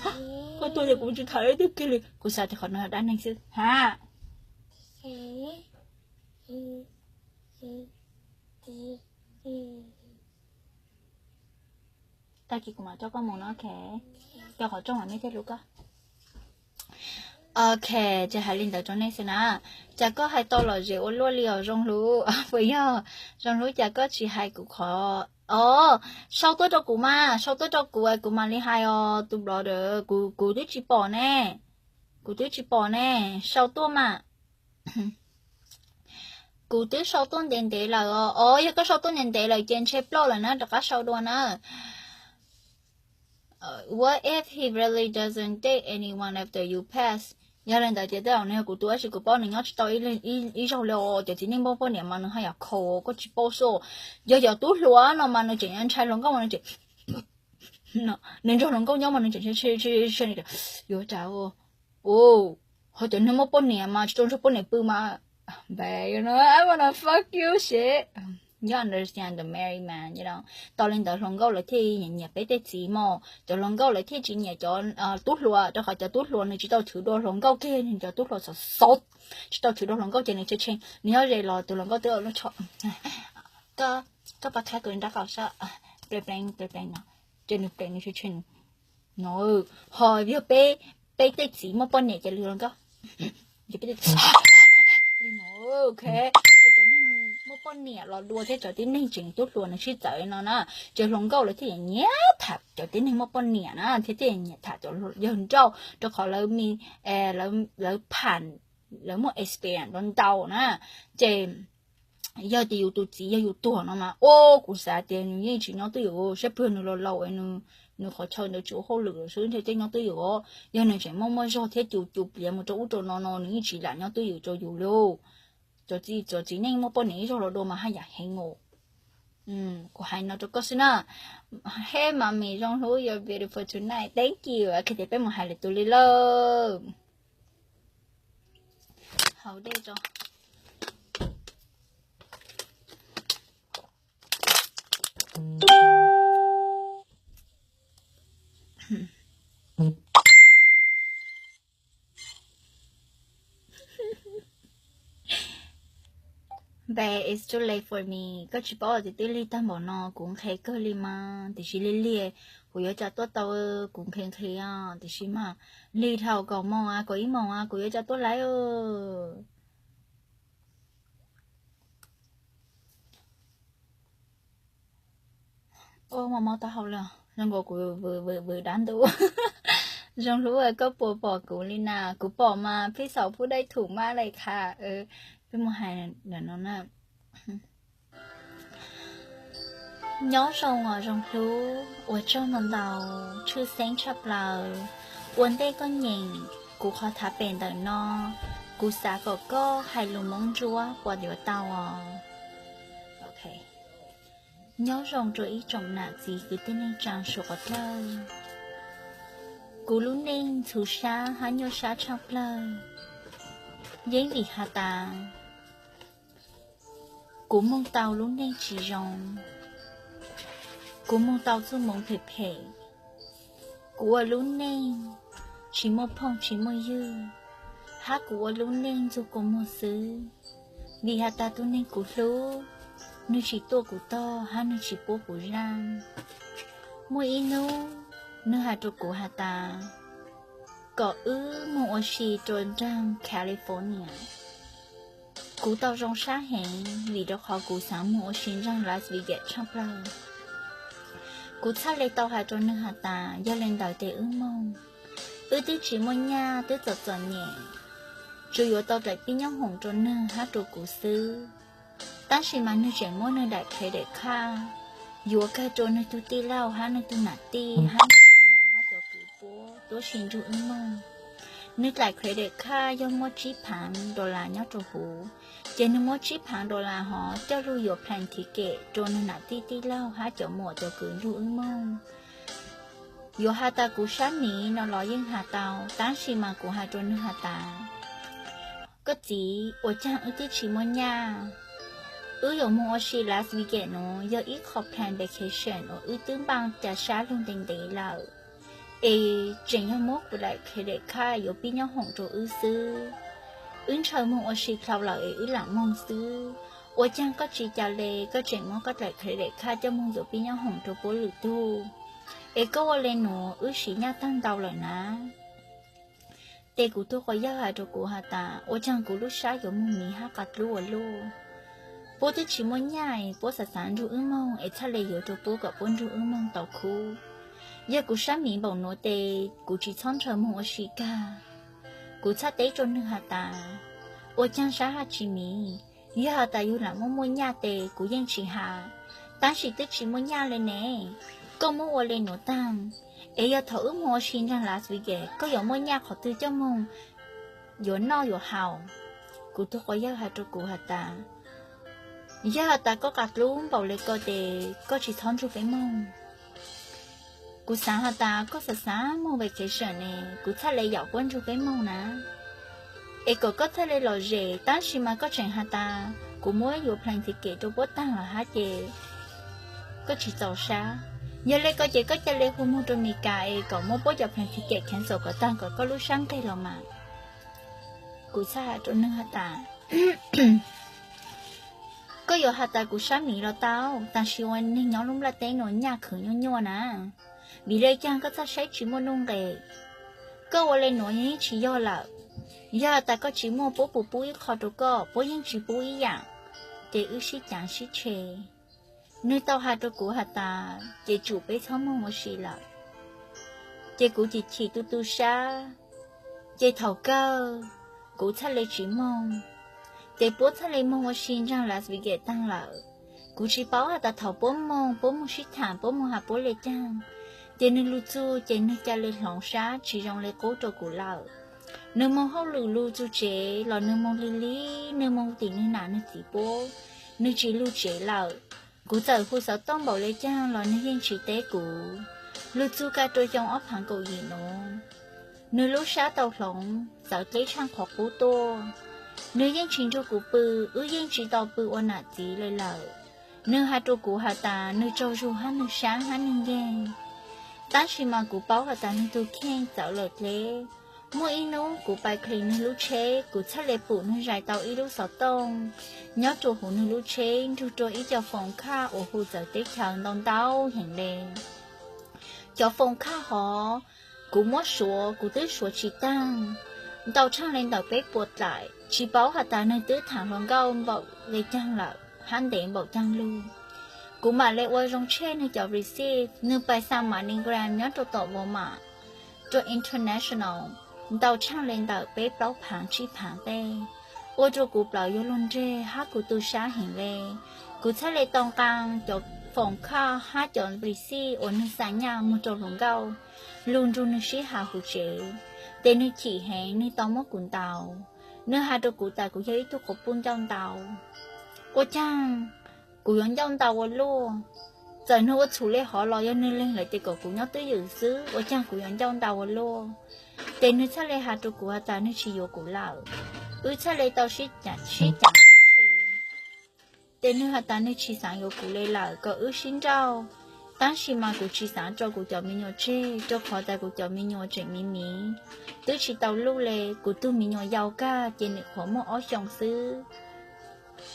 koj tuag ces kuv tsum tham ib tug kiag li. Kuv xav tias qhov no yog dab neeg xwb ha. Tag kis kuv mam coj koj mus no, ok? Rau qhov rooj mam me thiaj hlub koj. Ok, ces hais li ntawd rau nej xwb na. Cas koj hais tau lom zem ua luaj li os Zoo Hlub? Puas yog Zoo Hlub, cas koj tsis hais kuv qhov, o, sau tuaj rau kuv mas, sau tuaj rau kuv, kuv mam li hais os tus brother, kuv, kuv twb tsis pom ne. Kuv twb tsis pom ne, sau tuaj mas. Kuv twb sau tuaj ntev ntev lawm os. O, yog koj sau tuaj ntev ntev lawm ces ntshe ploj lawm na, rov qab sau dua na. What if he really doesn't date anyone after you pass? Yog li ntawd ces tej zaum nws yog kuv tus, tab sis kuv paub nws nyob tsis tau ib zaug li os. Cov txiv neej muaj poj niam mas nws haj yam khaus, koj tsis paub xwb. Yog cov tub hluas no mas nws tseem ntshai hluas nkauj mas nws tseem, nws nrog hluas nkauj nyob mas nws tseem, yuav ras, ho cov neeg muaj poj niam mas tsis tau nrog poj niam pw mas, I wanna fuck you shit. You understand the married man, you know? Tau li ntawd hluas nkauj lawv thiaj nyiam nyiam peb tej txiv mog, cov hluas nkauj lawv thiaj tsis nyiam cov tub hluas, rau qhov cov tub hluas nws tsis tau chwv dua hluas nkauj kiag, nws cov tub hluas xov xov, tsis tau chwv dua hluas nkauj ces nws tshee tshee, nws nyob ze los tus hluas nkauj twb ua lub tsho. Koj, koj pab qhab kuv nrab qaum saib, plees plees plees plees no, ces nws plees nws tshee tshee no. Ho yog peb, peb tej txiv muaj poj niam ces li hluas nkauj li no, ok? Ces cov neeg muaj poj niam los dua thiab cov tib neeg tseem tub hluas nws sib txawv no na, ces hluas nkauj lawv thiaj nyiam tham cov tib neeg muaj poj niam na, thiab thiaj nyiam tham cov yawg nrauj, rau qhov lawv, lawv pham, lawv muaj experience ntau ntau na. Ces yog tias yus tus txiv yog yus tuag no mas, o, kuv xav tias nws yeej tsis nyob twj ywm, saib pw nws laus laus, nws qhov chaw ntawd tsis ua hauj lwm lawm xwb ntshe tej nyob twj ywm os. Yog nws tseem muaj muaj zog thiab cus cus pliav mus rau ub rau no no nws yeej tsis lam nyob twj ywm rau yus li. Cov txiv, cov txiv neej muaj poj niam ib zaug los dua mas haj yam heev os. Kuv hais no rau koj xwb na. Hey mommy, Zoo Hlub, you're beautiful tonight, thank you. Ok, ces peb mus hais lwm tus li lawm. Haus dej tso. Babe, it's too late for me. Koj tsis paub tias twb lig tag npaum no, kuv nqhis kawg li mas, tiam sis lig lig kuv yuav cas tuaj tau, kuv nqhis nqhis, tiam sis mas lig dhau kaum moos, kaum ib moos kuv yuav cas tuaj laib. Ua mos mos tau hau li, zoo nkaus kuv vwm dab ntub. Zoo Hlub, koj puas pom kuv li na? Kuv pom mas, phij xaum pub dai thum maj lais kha. Peb mus hais ntawm no na. Nyob zoo os Zoo Hlub, ua tsaug ntau ntau, tshwj xeeb tshaj plaws. Ua ntej koj nyeem kuv qhov thav pem ntawm no, kuv xav kom koj hais lus Hmoob Ntsuab puas yuav tau os? Nyob zoo rau ib tsoom nam txiv kwv tij neej tsaa suav qhov dlawg. Kuv lub neej ntxhov sab hab nyuaj sab tshaj plawg, yeej vim has tas kuv moog tau lub neej tsis zoo, kuv moog tau txuj moov phem phem, kuv ua lub neej tsis muaj phooj tsis muaj ywg, hab kuv ua lub neej ntxug kua muag xwb. Vim has tas tug neeg kuv hlub, nwg tsis tuaj kuv tog hab nwg tsis puab kuv zaaj. Muaj ib nub nwg has rua kuv has tas kom wb moog ua si rua nraag California. Kuv tau zoo sab heev vim rua qhov kuv xaav moog ua si nraag Las Vegas tshaj plawg. Kuv txhaj le tau has rua nwg has tas yog le ntawd tes wb moog. Wb twb tsis muaj nyaj, twb txom txom nyem, tsuas yuav tau daim pib nyob hoom rua nwg hab rua kuv xwb. Tab sis mas nwg tseem muab nwg daim credit card yuav kag rua nwg tug tij laug hab nwg tug nam tij hab nwg cov muam hab cov kwv puab tuab si nrug wb moog. Nwg dlaim credit card yog muaj tsib phaav dollar nyob rua huv, ces nwg muab tsib phaav dollar hov coj lug yuav plane ticket rua nwg nam tij tij laug hab cov muam cov kwv nrug wb moog. Yuav has tas kuv sab miv no los yeej has tau, tab sis mas kuv has rua nwg has tas, koj txiv, ua caag wb twb tsi muaj nyaj. Wb yuav moog ua si Las Vegas nuav yog ib qho plane vacation uas wb twb npaaj ca sab lug ntev ntev lawm, es tseem yog muab kuv daim credit card yuav pib nyob hoom rua wb xwb. Wb ntshaw moog ua si dlhau lawm es wb lam moog xwb. Ua caag koj tsi ca le, koj tseem muab koj daim credit card coj moog yuav pib nyob hoom rua puab lwm tug, es koj ua le nuav wb siv nyaj taag ntau lawm na. Ces kuv tug quas yawg has rua kuv has tas, ua caag kuv lub sab yuav moog miv hab qas dlub ua luaj. Puab twb tsi muaj nyaj es puab xav xav nrug wb moog es txhaj le yuav rua puab kom puab nrug wb moog tau khub. Yog kuv sab miv npaum nuav tes kuv tsi txhob ntshaw moog ua si kag. Kuv txhaj teb rua nwg has tas, ua caag sab hab tsi miv, yog has tas yug lam muaj muaj nyaj tes kuv yeej tsi has, tab sis twb tsi muaj nyaj le ne. Koj muab ua le nuav taag, es yog thaum wb moog ua si nraag Las Vegas koj yuav muaj nyaj qhov twg coj moog yuav noj yuav haus? Kuv tug quas yawg has rua kuv has tas, yog has tas koj qas dlub npaum le ko tes koj tsi txhob nrug peb moog. Kuv xaav has tas koj xav xav moog vacation ne, kuv txhaj le yaum puab nrug peb moog na, es kom koj txhaj le lom zem, tab sis mas koj tseem has tas kuv muab yuav plane ticket rua puab taag lawm hab ces koj tsi txaus sab. Yog le ko ces koj ca le hu moog rua Meskas es kom muab puab cov plane ticket cancel kom taag kom koj lub sab nqeg los mas. Kuv txhaj has rua nwg has tas, koj yuav has tas kuv sab miv los tau, tab sis ua neeg nyob lub nplaj teb nuav nyaj khwv nyuaj nyuaj na. Vim le caag koj txhaj saib tsi muaj nuj nqes? Koj ua le nuav yeej tsi yog lawm. Yog tas koj tsi muaj puab puas pub ib qho rua koj? Puab yeej tsi pub ib yaam. Ces wb sib caav sib tshe. Nwg tau has rua kuv has tas ces tsum peb txhob moog ua si lawm. Ces kuv chim chim tu tu sab, ces thaum kawg kuv txhaj le tsi moog. Ces puab txhaj le moog ua si nraag Las Vegas taag lawm. Kuv tsi paub has tas thaum puab moog puab moog sib thaam puab moog has puab le caag, ces nwg lug txug ces nwg ca le hloov sab tsi zoo le qub rua kuv lawm. Nwg moog hauj lwm lug txug tsev los nwg moog lig lig, nwg moog tim nwg nam nwg txiv puab, nwg tsi lug tsev lawm. Kuv txawm hu xov tooj npaum le caag los nwg yeej tsi teb kuv. Lug txug kag rua xyoo ob phaav kaum yim nuav, nwg lub sab tau hloov txawv dleb tshaaj qhov qub tuaj. Nwg yeej tsi nrug kuv pw, wb yeej tsi tau pw ua nam txiv le lawm. Nwg has rua kuv has tas nwg tsaug zug hab nwg sab hab nwg nkeeg, tab sis mas kuv paub has tas nwg tug kheej txawv lawm dleb. Muaj ib nub kuv pais clean nwg lub tsheb, kuv txhaj le pum nwg zais tau ib lub xov tooj nyob rua huv nwg lub tsheb nrug rua ib co foom khaj uas hu txawv teb chaws ntau ntau heev le. Cov foom khaj hov kuv muab suav kuv twb suav tsi taag, ntau tshaaj le ntawm peb puas dlaim, tsi paub has tas nwg twb thaam hluas nkauj npaum le caag lawm hab ntev npaum caag lug. Kuv mam le ua zoo tsheej nwg cov receipt, nwg pais xa MoneyGram nyob rua tom Walmart, rua International, ntau tshaaj le ntawm peb plaub phaav tsib phaav tej, ua rua kuv plawv yuav luag nreg hab kuv tu sab heev le. Kuv txhaj le tau nqaa cov foom khaj hab cov receipt uas nwg xa nyaj moog rua hluas nkauj lug nrug nwg sib has huv tsev, ces nwg chim heev nwg tau muab kuv ntaus. Nwg has rua kuv tas kuv yog ib tug quas puj ncauj ntau. Ua caag kuv yuav ncauj ntau ua luaj? Txawm nwg ua txhum le hov los yog nwg leeg lawm ces kom kuv nyob twj ywm xwb, ua caag kuv yuav ncauj ntau ua luaj? Ces nwg txhaj le has rua kuv has tas nwg tsi yuav kuv lawm. Wb txhaj le tau sib cav sib cav sib tshe. Ces nwg has tas nwg tsi xaav yuav kuv le lawm, kom wb sib nrauj. Tab sis mas kuv tsi xaav tso kuv cov me nyuam tseg, rua qhov tas kuv cov me nyuam tseem miv miv, twb tsi tau luj le. Kuv tug me nyuam yau kag ces nwg qhuav muaj ob xyoos xwb.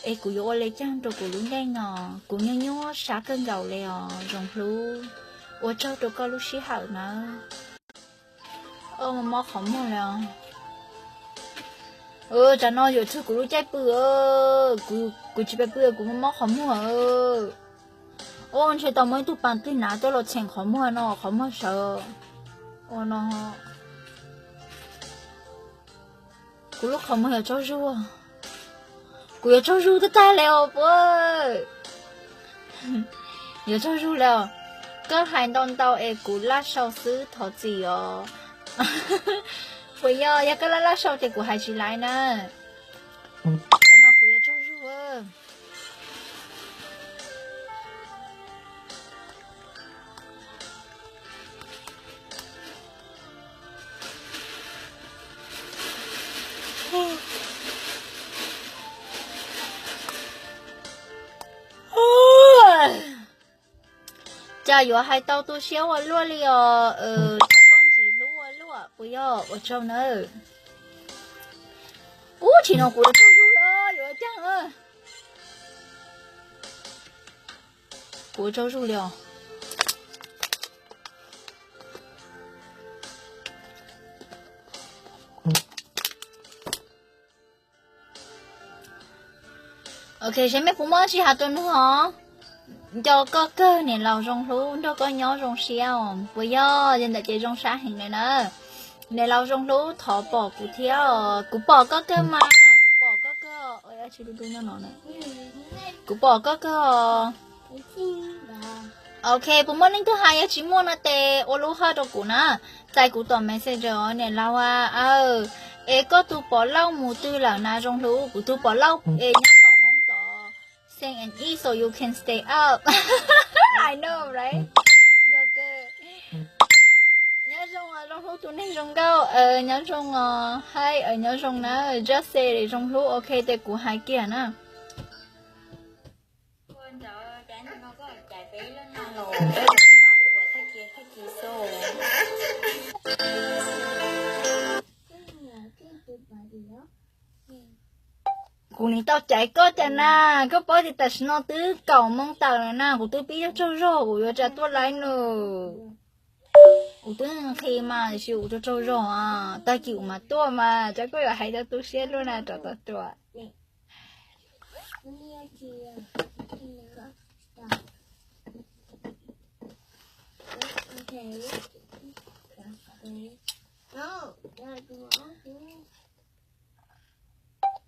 Es kuv yuav ua le caag rua kuv lub neej os? Kuv nyuaj nyuaj sab kawg nkaus le os Zoov Hlub. Ua tsaug rua koj lub sij hawm nawb. Mob qhov muag le os. Tsam no yuav txug kuv lub caij pw, kuv tsi pais pw kuv mob mob qhov muag. Ua ntshe tau muaj ib tug paas twg nav tuaj los txheem qhov muag no, qhov muag sawv. Ua no, kuv lub qhov muag yuav tsaug zug, kuv yuav tsaug zug tag tag le os puab. Yuav tsaug zug li os. Koj hais ntau ntau es kuv laj sau xwb thov txim os. Puas yog, yog koj laj laj sau ces kuv hais tsis laiv na. Tam no kuv yuav tsaug zug. Cas yuav hais tau tu siab ua luaj li os. Cas koj ntxim hlub ua luaj, puas yog? Ua tsaug nawb. Ub, tsis no kuv yuav tsaug zug lawm, yuav caag. Kuv tsaug zug li os. Ok, seb mej puas muaj tsi has rua nwg os. Nco koj kawg, niam laus zoo hlub nrog koj nyob zoo siab os. Puas yog? Yog ntawm ces zoo sab heev lawm na. Niam laus zoo hlub thov pom kuv thiab os. Kuv pom koj kawg mas, kuv pom koj kawg. Kuv pom koj kawg os. Ok, puas muaj leej twg hais? Yog tsis muaj no tes ua lub hoj rau kuv na. Txais kuv tom messenger os niam laus a. Es koj tus pom lauj mus twg lawm na zoo hlub? Kuv tus pom lauj es nyob tom hoob tom. Send an e so you can stay up. I know, right? Yog kawg. Nyob zoo os, zoo hlub tus neeg zoo nkauj. Nyob zoo os, hi, nyob zoo na, just say zoo hlub, ok, tes kuv hais kiag na. Kuv nim tau caiv koj cas na, koj paub tias tam sim no twb kaum moo tawm lawm na, kuv twb pib yuav tsaug zog kuv yuav tsa tuaj laiv nws. Kuv twb nqhis mas tiam sis kuv tsaug tsaug zog, tag kis kuv mam tuaj mas, cas koj yuav hais tau tu siab luaj na, rov tau tuaj.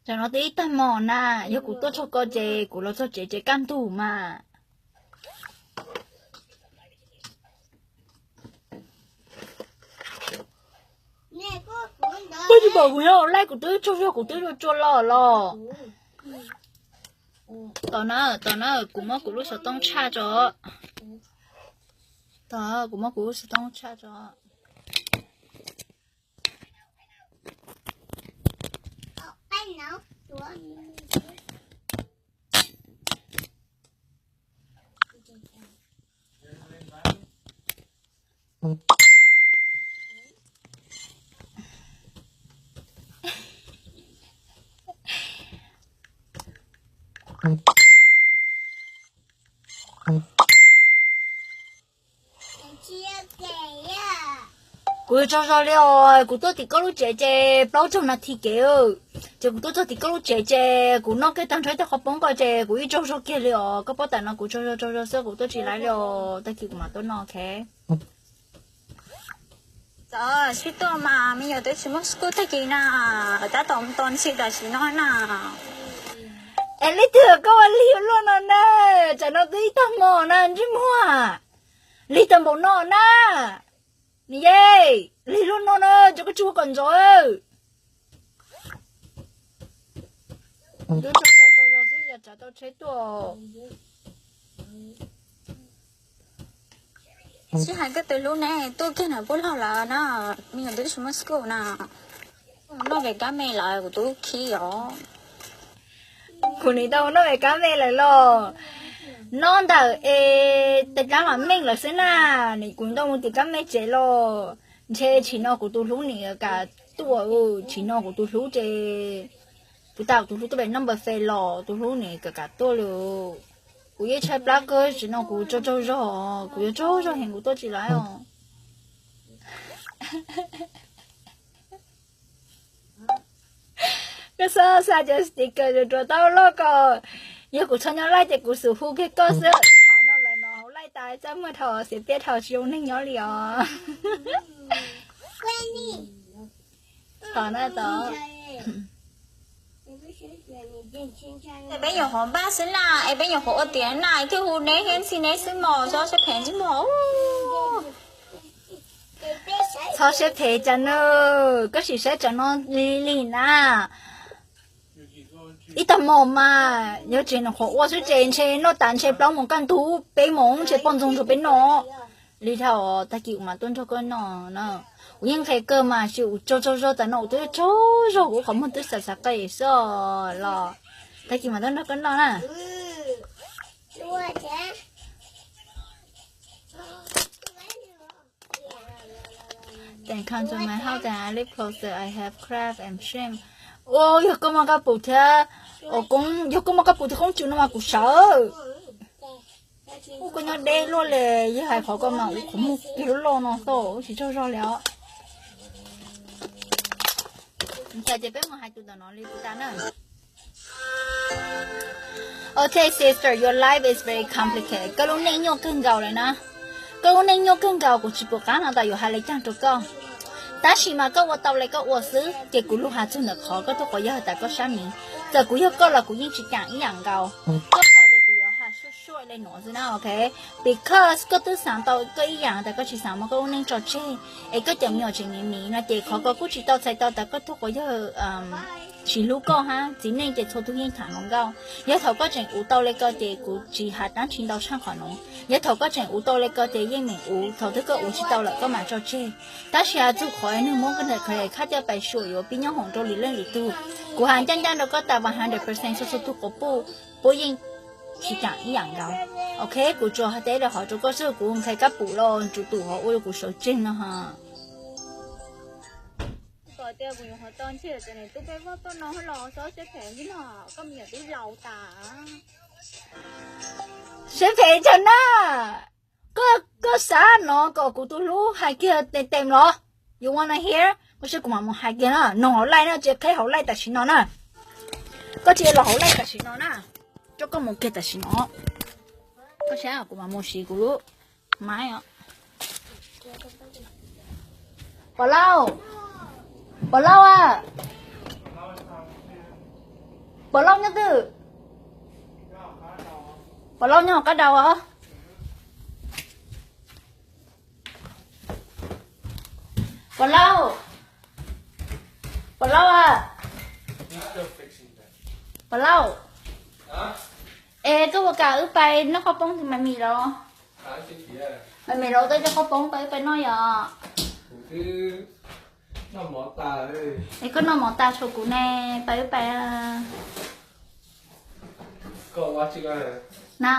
Tam no twb ib tag hmo na, yog kuv tuaj txog ko ces kuv los txog tsev ces kaj ntug mas. Koj tsis pom kuv nyob ua laij, kuv twb tsaug zog kuv twb tsuas los los. Tos na, tos na, kuv muab kuv lub xov tooj tshaj tso. Tos, kuv muab kuv lub xov tooj tshaj tso. Kuv yuav tsaug zog li os, kuv tuaj tim koj lub tsev ces plaub caug nas this kev, ces kuv tuaj txog tim koj lub tsev ces kuv noj kiag tag nrho ib tag qhov poob ko ces kuv yeej tsaug zog kiag li os. Koj paub tam no kuv tsaug zog tsaug zog xwb kuv tuaj tsis laiv li os, tag kis kuv mam tuaj noj, ok. Txawm sib tuaj mas me nyuam twb tsis muaj school tag kis na, tab tom tos ntxim tam sim no na. Es leej twg koj ua lig luaj no na, tsam no twb ib tag hmo na ntsej muag, lig tag npaum no na. Niam yej, lig luaj no na, cov koj tsis ua kom ntxov. Tsaug zog tsaug zog xwb yog tsav tau tsheb tuaj. Sib hais koj tus hlub ne, tuaj kiag na puab laug lawm na, me nyuam twb tsis muaj school na. Noj pem kab me lawm kuv twb khib os. Kuv nim tau noj pem kab me lawm los. Noj ntawm es tes kab mam meej lawm xwb na, kuv tau mus tim kab me tsev los. Ntshe tsim no kuv tus hlub nim kam tuaj, tsim no kuv tus hlub ces, kuv tas kuv tus hlub tuaj pem number five los tus hlub nim kam kam tuaj li. Kuv yeej tshaib plab kawg, tsim no kuv tsaug tsaug zog, kuv yuav tsaug zog heev kuv tuaj tsis laiv os. Koj xav xa cov sticker rau tau loj ko. Yog kuv txhob nyob laij ces kuv xub hu kiag koj xwb, tham no lawm no hauv laij tas txaj muag dhau, xiav piab dhau tsis zoo neeg nyob li os. Tom na tom. Peb nyuam qhuav npaj xwb na, es peb nyuam qhuav ua tiav na, twb hu neb thiab ntxhi neb xwb mos, txhob siab phem ntxwg mos. Txhob siab phem cas na, koj sim saib tsam no li li na. Ib tag hmo mas yog tseem nyuam qhuav ua xwb ces ntshe noj tas ntshe plaub moos kaj ntug, peb moos ntshe poj ntxoog nrog peb noj. Li dhau tag kis kuv mam tuaj nrog koj noj na. Kuv yeej nqhis kawg mas sis kuv tsaug tsaug zog tas no kuv twb tsaug zog kuv qhov muag twb xav xav qis xwb los. Tag kis mam tuaj nrog koj noj na. Then come to my house and I live closer, I have crab and shrimp. Ua yog koj muaj kab pum thiab, ua koob, yog koj muaj kab pum thiab koob tsw no mas kuv sawv. Ua koj nyob deb luaj li, yog hais qhov ko mas ua qhov muag kiag loj loj no xwb, ua tsis tsaug zog li os. Cas ces peb mus hais tus ntawm no li puas tas na. Okay, sister, your life is very complicated. Koj lub neej nyuaj kawg nkaus lawm na. Koj lub neej nyuaj kawg nkaus, kuv tsis pom qab no tas yuav hais li cas rau koj. Tab sis mas koj ua tau li koj ua xwb, ces kuv lus has txug ntawm qhov koj tug quav yawg tas koj sab miv. Txawm kuv yog koj los kuv yeej tsis cam ib yam nkaus. Koj qhov tias kuv yuav has suaj suaj li nuav xwb na, ok. Because koj twb xaav tau koj ib yam tas koj tsis xaav muab koj lub neej tso tseg, es koj cov me nyuam tseem miv miv no ces qhov ko kuj tsis tau txhais tau tas koj tug quav yawg tsis hlub koj hab. Txiv neej ces txhua tug yeej tham hluas nkauj. Yog thaum koj tseem uv tau li ko ces kuv tsis has dlaab tsi ntau tshaj qhov nuav. Yog thaum koj tseem uv tau li ko ces yeej meem uv, thaum twg koj uv tsis tau lawm koj mam tso tseg. Tab sis has txug qhov nwg muab koj ntawm khab coj pais suam yuav pib nyob hoom rau lwm leej lwm tug, kuv has ncaj ncaj rau koj tas one hundred percent txhua txhua tug quas puj puab yeej tsis cam ib yam nkaus. Ok, kuv tsuas has teb rau hov rau koj xwb, kuv nqhis kab pum los tsuas tus hov ua rau kuv sawv tsees no ho. Siab phem tag na. Koj, koj xav no kom kuv tus hlub hais kiag tes tes los? You wanna hear? Koj saib kuv mam mus hais kiag na, noog hauv live na, tsis qheb hauv live tam sim no na. Koj tsis los hauv live tam sim no na, coj koj mus kiag tam sim no. Koj saib kuv mam mus siv kuv lub maiv os. Pov Lauj, Pov Lauj a, Pov Lauj nyob twg? Pov Lauj nyob hauv qab dau os. Pov Lauj, Pov Lauj a, Pov Lauj, es koj puas kam wb pais noj qhaub poob tim Maiv Mis los? Maiv Mis los tau cov qhaub poob pais wb pais noj yom. Es koj noj mov tas tshuav kuv ne, pais wb pais. Na,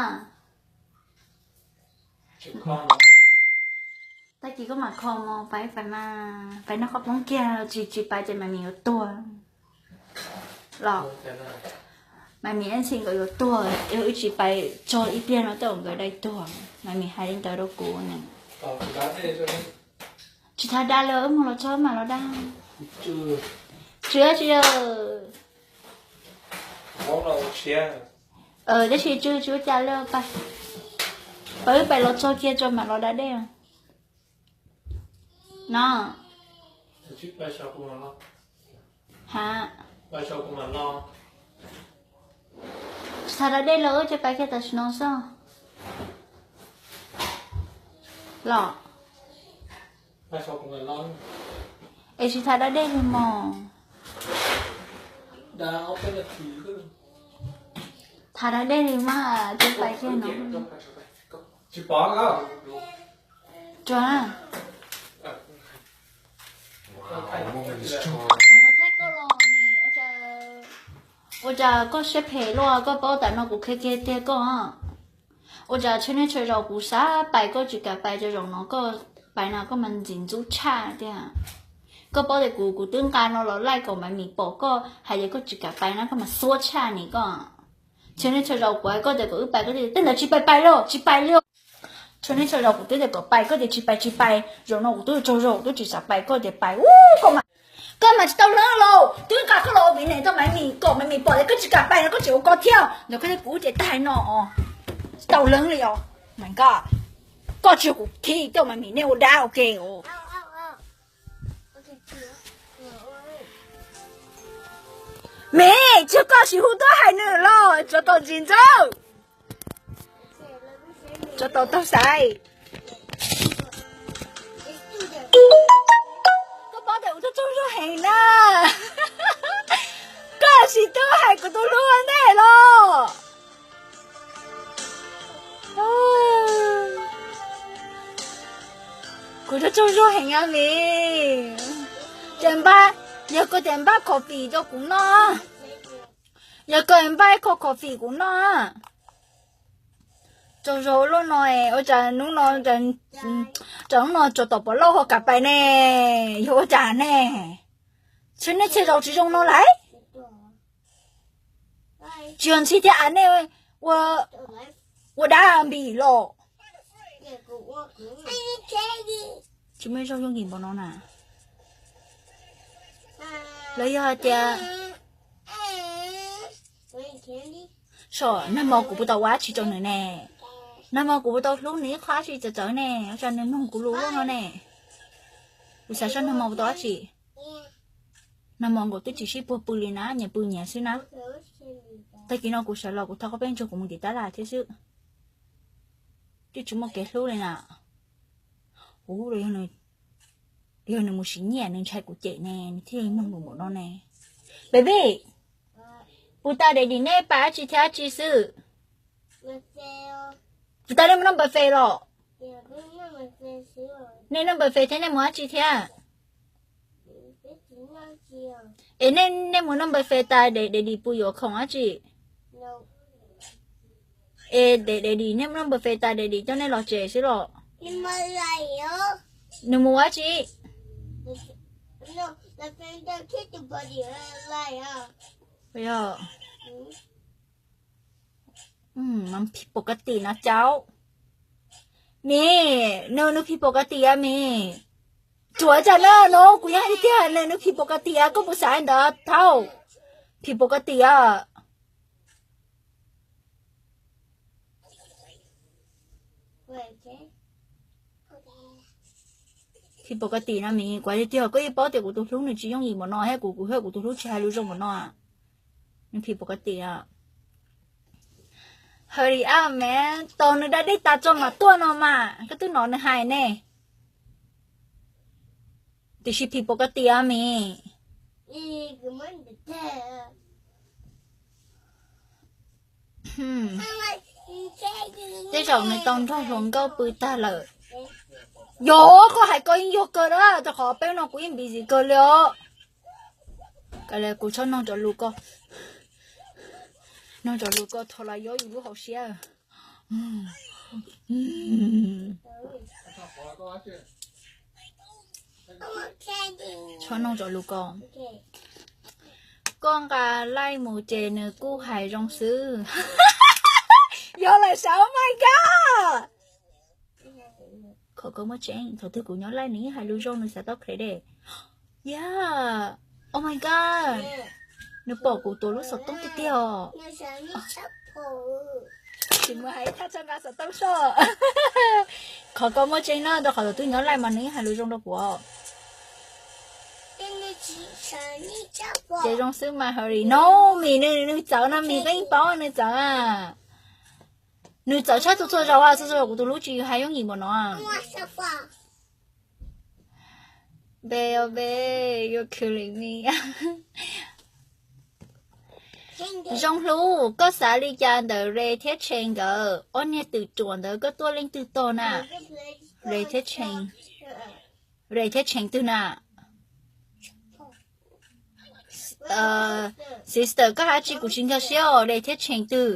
tag kis koj mam kho mus pais wb pais mas, pais noj qhaub poob kiag, tsis, tsis pais ces Maiv Mis yuav tuag los. Maiv Mis Ntxhi nkawd yuav tuag, yog wb tsis pais tso ib pliag no tej zaum nkawd dai tuag. Maiv Mis hais li ntawd rau kuv ne. Tsis tas da li, wb mus los tso mam los da. Tsis, tsis, tab sis tsw tsis ua cas li, pais, pais wb pais los tso kiag tso mam los da dej no. Ha, tsis tas da dej los wb cia pais kiag tam sim no xwb los. Es tsis tas da dej li mog. Tas da dej li mas cia pais kiag no. Tsuas thaij koj los, ua cas koj siab phem luaj, koj paub tas no kuv qhia kiag tiag koj. Ua cas tshaj niaj tshaj zaus kuv xav pais koj tsis kam pais, tso zaum no koj pais no koj mas ntxim ntxub tshaj tiag. Koj paub tias kuv, kuv twb nqa no los laij kom Maiv Mis pom koj hais tias koj tsis kam pais no koj mas xuab tshaj ni koj. Tshaj niaj tshaj zaus kuv hais koj tias kom wb pais koj tias tej ntawd tsis pais pais li, tsis pais li. Tshaj niaj tshaj zaus kuv twb tias kom pais koj tias tsis pais tsis pais, zaum no kuv twb tsaug zog kuv twb tsis xav pais koj tias pais, koj mas, koj mas tsis tau leej los twb nqa koj los ua viv nais rau Maiv Mis kom Maiv Mis pom tias koj tsis kam pais no koj tseem ua koj thiab ntawd koj thiab kuv ces tag no tsis tau leej li os. Koj tsis yog kuv khib, tej Maiv Mis nej ua dab ua ke os. Miv, tsis yog koj sim hu tuaj hais nws los, tsov tom ntsis ntxawg. Tsov tom taug xaiv. Koj paub tias kuv tsaug tsaug zog heev na. Koj sim tuaj hais kuv tus hlub ua ntej los. Kuv tsaug tsaug zog heev a Miv. Ces npaj, yog koj ces npaj coffee rau kuv noj. Yog koj npaj ib qho coffee kuv noj. Tsaug zog ua luaj no, ua cas hnub no, tsam hnub no tsov tom Pov Lauj ho kam pais ne, yog ua cas ne? Txhia nej txhia zaus tsis zoo no lawm. Tsis yog ntxhi thiab av nej ua, ua dab npim los. Tsis muaj zaug yooj yim npaum no na. Los yog hais tias, so nag hmo kuv puas tau ua dab tsi rau nws ne? Nag hmo kuv puas tau hlub nws ib qho dab tsi txawv txawv ne? Ua cas nws mloog kuv lus luaj no ne? Kuv xav seb nag hmo puas tau dab tsi. Nag hmo nkaus twb tsis sib puag pw li na, nyias pw nyias xwb na. Tag kis no kuv sawv los kuv thov koj peb ntsuag kuv mus ntim tab laj thiab xwb. Twb tsis muaj kev hlub li na. Ua, yog nws mus siv nyiaj nws ntshai kuv cem ne, nws thiaj li mloog lus npaum no ne. Baby, puas tas daddy nej pais dab tsi thiab dab tsi xwb? Puas tas nej mus noj npawg Fes los? Nej noj npawg Fes thiab nej mus dab tsi thiab? Es nej, nej mus noj npawg Fes tas daddy puas yuav khoom dab tsi? Es daddy, nej mus noj npawg Fes tas daddy coj nej los tsev xwb los? Nws mus ua dab tsi? Phim pom ka tim no caub. Miv, nws, nws phim pom ka tim a Miv. Tsuav cas na no, kuv yeej hais tiag tiag nws, nws phim pom ka tim a, koj puas xav li ntawd thaum? Phim pom ka tim a. Phim pom ka tim no Miv, kuv hais tiag tiag koj yeej paub tias kuv tus hlub nws tsis yooj yim npaum no thiab, kuv, kuv thiab kuv tus hlub tsis hais lus zoo npaum no. Nws phim pom ka tim a. Hurry up man, tos nws da dej tas tso mam tuaj no mas, koj twb hnov nws hais ne. Tiam sis phim pom ka tim a Miv. Tej zaum nws tau nrog hluas nkauj pw tag lawm. Yog koj hais ko yeej yog kawg na, rau qhov peb no kuv yeej busy kawg li os. Kuv txhob nug cov lus ko, nug cov lus ko thov los yuav yus lub hauv siab. Txhob nug cov lus ko. Koj nqa laij mus ces nws kuj hais zoo xwb. Yog lawm sav, oh my god. Qhov ko muaj tseeb, thaum twg kuv nyob laij nws yeej hais lus zoo, nws xav tau credit. Yeah. Oh my god. Nws pom kuv tuav lub xov tooj tiag tiag os. Tsis mus hais thaj tsam nqa xov tooj soj. Qhov ko muaj tseeb no, rau qhov thaum twg nyob laij mas nws yeej hais lus zoo rau kuv. Ces zoo xwb mas Hurry. No, Mis, nws, nws txawv no Mis, koj yeej paub nws txawv a. Nws txawv tshaj txhua txhua zaus, txhua txhua zaus kuv tus hlub tsis hais yooj yim npaum no. Babe, babe, you're killing me. Zoo hlub, koj xav li cas ntawm Ray thiab Cheng nkawd? Ob niag twm ruam ntawd koj tuaj leej twg tog na? Ray thiab Cheng. Ray thiab Cheng twg na? Sister, koj hais dab tsi kuv tsis nkag siab os, Ray thiab Cheng twg?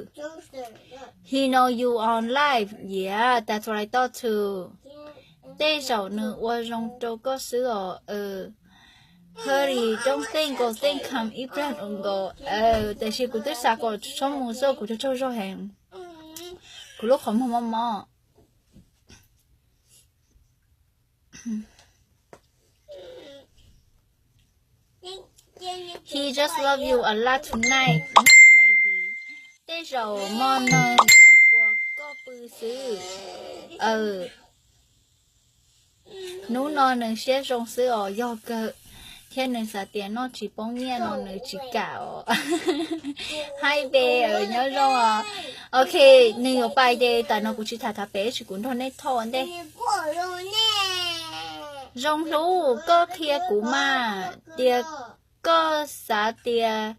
He know you on live, yeah, that's what I thought too. Tej zaum nws ua zoo rau koj xwb os. Hurry, don't think, go think, come ib pliag nkaus. Tiam sis kuv twb xav kom txhob mus xwb, kuv tsaug tsaug zog heev. Kuv lub qhov muag mob mob. He just love you a lot tonight. Maybe. Tej zaum mo no yuav puag koj pw xwb. Hnub no nws siab zoo xwb os, yog kawg. thiab nws xav tias noj tsis poob nyiaj no nws tsis kam os. Hi babe, nyob zoo os. Ok, nws yuav pais ces tam no kuv tsis tham tham pem, tsis kuv nrog nej thov ua ntej. Zoo Hlub, koj qhia kuv mas tias koj xav tias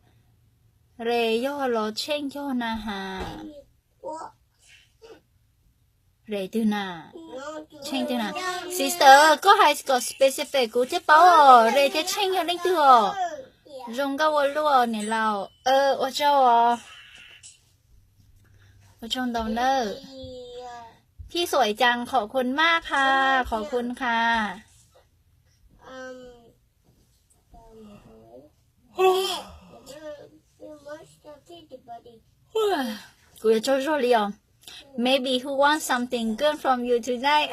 Re yog los Tsheej yog na has? Re twg na? Tsheej twg na? Sister, koj hais kom specific kuv thiaj paub os. Re thiab Tsheej yog leej twg os? Zoo nkauj ua luaj niam laus. Ua tsaug os. Ua tsaug ntau nawb. Phij Xuaim Cas, khov khun maj qha, khov khun qha. Kuv yuav tsaug zog li os. Maybe who wants something good from you tonight?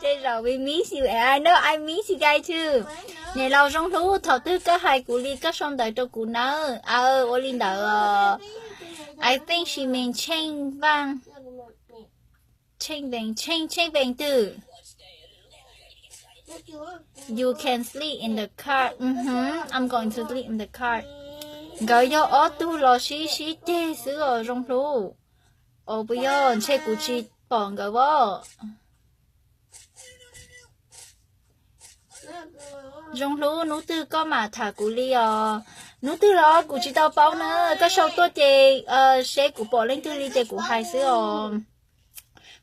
Tej zaum we miss you and I know I miss you guys too. Niam laus Zoo Hlub, thaum twg koj hais kuv li koj sau ntawv rau kuv nawb. Aw, ua li ntawd os. I think she mean Tsheej Vaj. Tsheej Vees, Tsheej, Tsheej Vees twg? You can sleep in the car. Mhm, I'm going to sleep in the car. Nkawd yog ob tug los sib sib ceg xwb os Zoo Hlub. Os puas yog ntshe kuv tsis pom nkawd os. Zoo Hlub, hnub twg koj mam tham kuv li os? Hnub twg los kuv tsis tau paub na, koj sau tuaj ces seb kuv pom leej twg li ces kuv hais xwb os.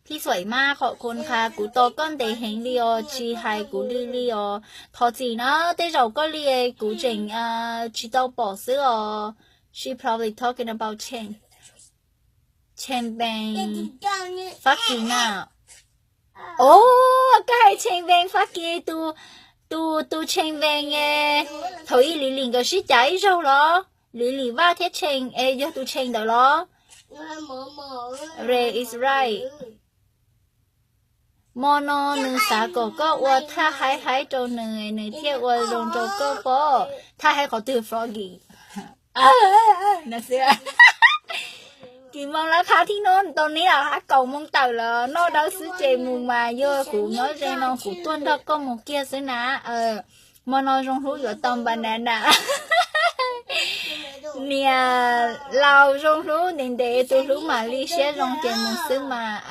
Phij Xuaim Maj, khov khun qha, kuv tos koj ntev heev li os, tsis hais kuv li li os. Thov txim na, tej zaum koj li kuv tseem tsis tau pom xwb os. She probably talking about Cheng, Cheng Vees, Fab Kis na. Os, koj hais Cheng Vees Fab Kis, tus, tus, tus Cheng Vees thaum ub Liv Lim nkawd sib cav ib zaug los? Liv Lim Vaj thiab Cheng es yog tus Cheng ntawd los? Ray is right. Hmo no nws xav kom koj ua thaj haib haib rau nws, nws thiaj ua zoo rau koj pob. Thaj haib qhov twg Froggy? Kis moos lawv qha thib no tau neb los hab kaum moo tawm lawm, noj dawb xwb ces mus mas yog kuv nyob ze no kuv tuaj nrog koj mus kiag xwb na. Hmo no Zoo Hlub yuav tau banana. Niam laus Zoo Hlub ntev ntev tus hlub mam li siab zoo ces mus xwb mas.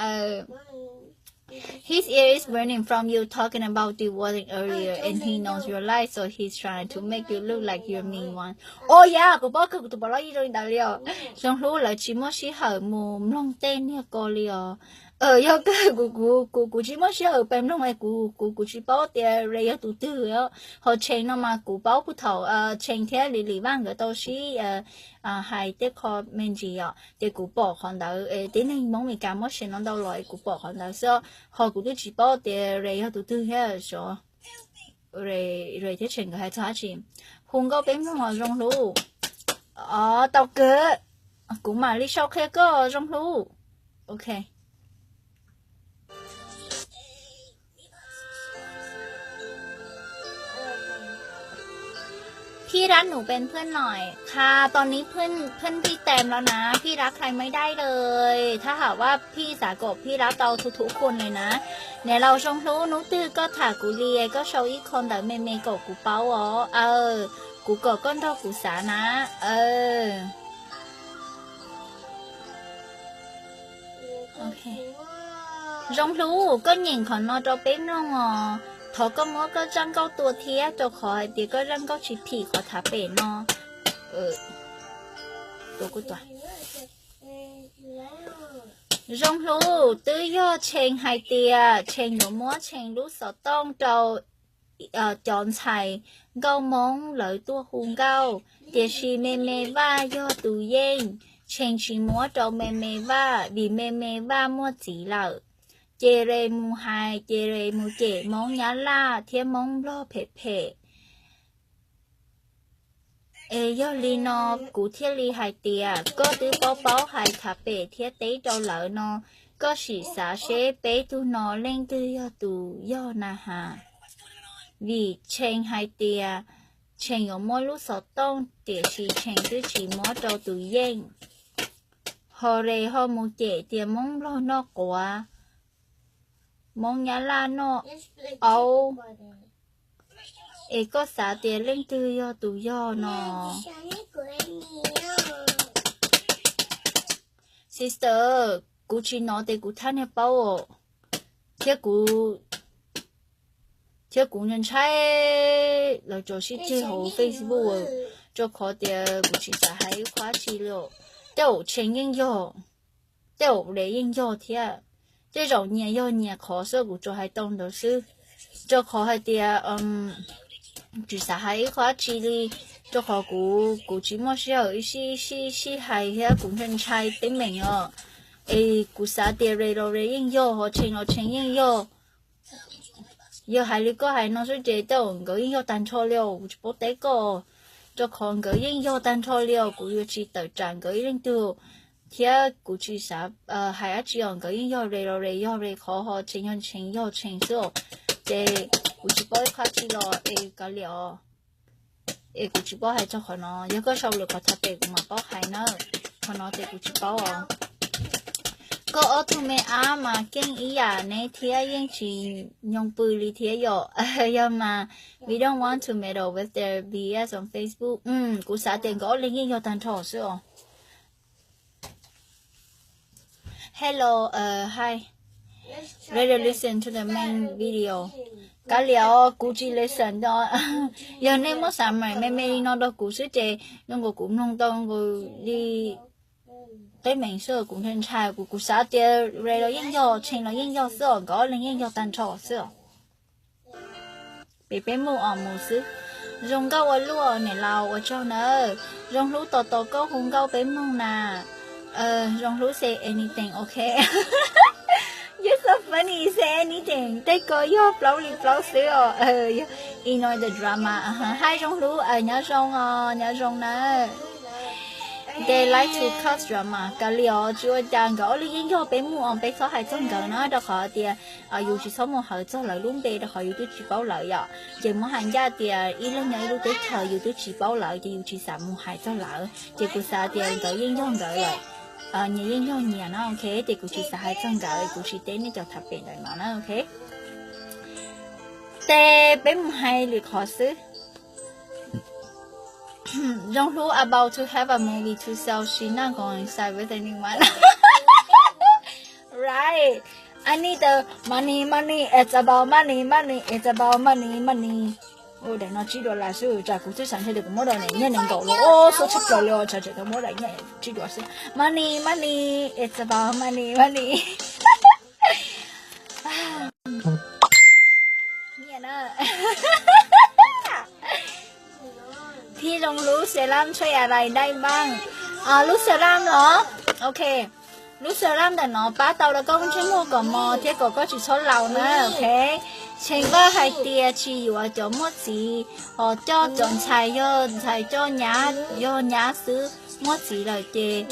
His ear is burning from you talking about divorcing earlier and he knows your life, so he's trying to make you look like you're mean one. Oh yeah, kuv paub kawg, kuv tus pom loj ib zoo li ntawd li os. Zoo Hlub, lawv tsis muaj sij hawm mus mloog tej niag ko li os. Yog kawg kuv, kuv, kuv, kuv tsis muaj sij hawm pes mloog es kuv, kuv, kuv tsis paub tias Ray yog tus twg. Ho Cheng no mas kuv paub puag thaum Cheng thiab Liv Lim Vaj nkawd tau sib hais tej qho me ntsis os, ces kuv pom qhov ntawd, tib neeg Hmoob Meskas muab share no ntau los kuv pom qhov ntawd xwb, ho kuv twb tsis paub tias Ray yog tus twg thiab. Ray thiab Cheng nkawd hais txog dab tsi? Hu nkauj peb mloog os Zoo Hlub. Os, tau kawg, kuv mam li sau qhia koj Zoo Hlub. Ok. พี่รักหนูเป็นเพื่อนหน่อยค่ะ ตอนนี้เพื่อนเพื่อนพี่เต็มแล้วนะ พี่รักใครไม่ได้เลย ถ้าหากว่าพี่สาโกะพี่รักเราทุกๆคนเลยนะ Niam laus Zoo Hlub, hnub twg koj tham kuv li koj sau ib qho ntawv me me kom kuv paub os. Kuv kom koj nrog kuv xav na. Zoo Hlub, koj nyeem qhov no rau peb mloog os. Thov koj muab koj zaj nkauj tua thiab, rau qhov hais tias koj zaj nkauj tsis phim qhov thav pem no. Zoo Hlub, twb yog Tsheej hais tias Tsheej yuav muab Tsheej lub xov tooj rau cov ntxhais nkauj Hmoob lawv tuaj hu nkauj, tiam sis Me Me Vaj yog tus yeej. Tsheej tsis muab rau Me Me Vaj vim Me Me Vaj muaj txiv lawm. Ces Re mus hais, ces Re mus cem Hmoob Nyab Laj thiab Hmoob Nplog phem phem. Es yog li no kuv thiaj li hais tias koj twb paub paub hais thav pem thiab teb rau lawv no, koj sim xav seb peb tug no leej twg yog tus yog na has. Vim Tsheej hais tias Tsheej yuav muab lub xov tooj, tiam sis Tsheej twb tsis muab rau tus yeej. Ho Re ho mus cem tias Hmoob Nplog noj quav, Hmoob Nyab Laj noj aub. Es koj xav tias leej twg yog tus yog no? Sister, kuv tsis hnov ces kuv thab niag paub os. Thiab kuv thiab kuv ntshai ntshai lawv tso sib ceg hauv Facebook, rau qhov tias kuv tsis xav hais ib qho dab tsi li. Tej zaum tshee yeej yog, tej zaum le yeej yog thiab. Tej zaum nyias yog nyias qhov xwb, kuv tsuas hais tau ntawd xwb. Rau qhov hais tias tsis xav hais ib qho dab tsi li, rau qhov kuv kuv tsis muaj sij hawm ib sij sij sij hais thiab kuv ntshai ntshai teeb meem os. Es kuv xav tias re los re yeej yog, ho tshee los tshee yeej yog. Yog hais li koj hais no xwb ces tej zaum nkawd yeej yog tag nrho li os, kuv tsis paub teb koj. Rau qhov nkawd yeej yog tag nrho li os, kuv yuav tsis tawm tsam nkawd ib leej twg, thiab kuv tsis xav hais dab tsi os. Nkawd yeej yog re los re yog re qhov, ho tshee yog tshee yog tshee xwb os. Ces kuv tsis paub ib qho dab tsi los es kav liam os. Es kuv tsis paub hais txog qhov no, yog koj sau lus qhov thab pem kuv mam paub hais na. Qhov no ces kuv tsis paub os. Koj ob tug me ab mas keej ib yam neb thiab, yeej tsis nyoog pw li thiab yom. Yog mas, we don't want to meddle with their B S on Facebook. Kuv xav tias nkawd ob leeg yeej yog tag nrho xwb os. Hello, uh, hi. Better listen to the main video. Kav liam os, kuv tsis listen os. Yog nej muab xav me me li no rau kuv xwb ces zoo nkaus kuv mloog tau nkaus li teeb meem xwb, kuv ntshai ntshai, kuv kuv xav tias re los yeej yog, tshee los yeej yog xwb os, nkawd ob leeg yeej yog tag nrho xwb os. Peb peb mus os mus xwb. Zoo nkauj ua luaj, niam laus ua tsaug nawb. Zoo Hlub tos tos koj hu nkauj peb mloog na. Zoo Hlub say anything, ok. You're so funny, say anything. Tej ko yog plaub li plaub xwb os. Ignore the drama. Hi Zoo Hlub, nyob zoo os, nyob zoo nawb. They like to cause drama. Kav liam os, tsis ua cas, nkawd ob leeg yeej yog, peb mus os, peb txhob hais txog nkawd na, rau qhov tias yus tsis txhob mus hawv txog lawv lub npe rau qhov yus twb tsis paub lawv yom. Ces muab hais ncaj tias ib leeg nyob ib lub teb chaws yus twb tsis paub lawv ces yus tsis xav mus hais txog lawv. Ces kuv xav tias nkawd yeej yog nkawd lawm, nyias yeej yog nyias na, ok. Ces kuv tsis xav hais txog nkawd, kuv tsis teb nej cov tham pem ntawm no na, ok. Ces peb mus hais lwm qhov xwb. Zoo Hlub about to have a movie to sell, she not going side with anyone. Right. I need the money, money, it's about money, money, it's about money, money. Ua daim no tsib dollar xwb, tsam kuv twb xav ntshe tias kuv muab daim nyiaj nees nkaum los, xub tshaj plaws li os, tsam tseem tau muab daim nyiaj tsib dollar xwb. Money, money, it's about money, money. Phim Zoo Hlub series tshuaj yam dais dai npaaj. Lub series los, ok, lub series ntawm no pab tau rau koj ntsej muag kom mos thiab kom koj tsis txhob laus na, ok. Tshee Vaj hais tias tsis yuav cov muaj txiv, ho coj cov ntxhais yog ntxhais coj nyab, yog nyab xwb, muaj txiv lawm ces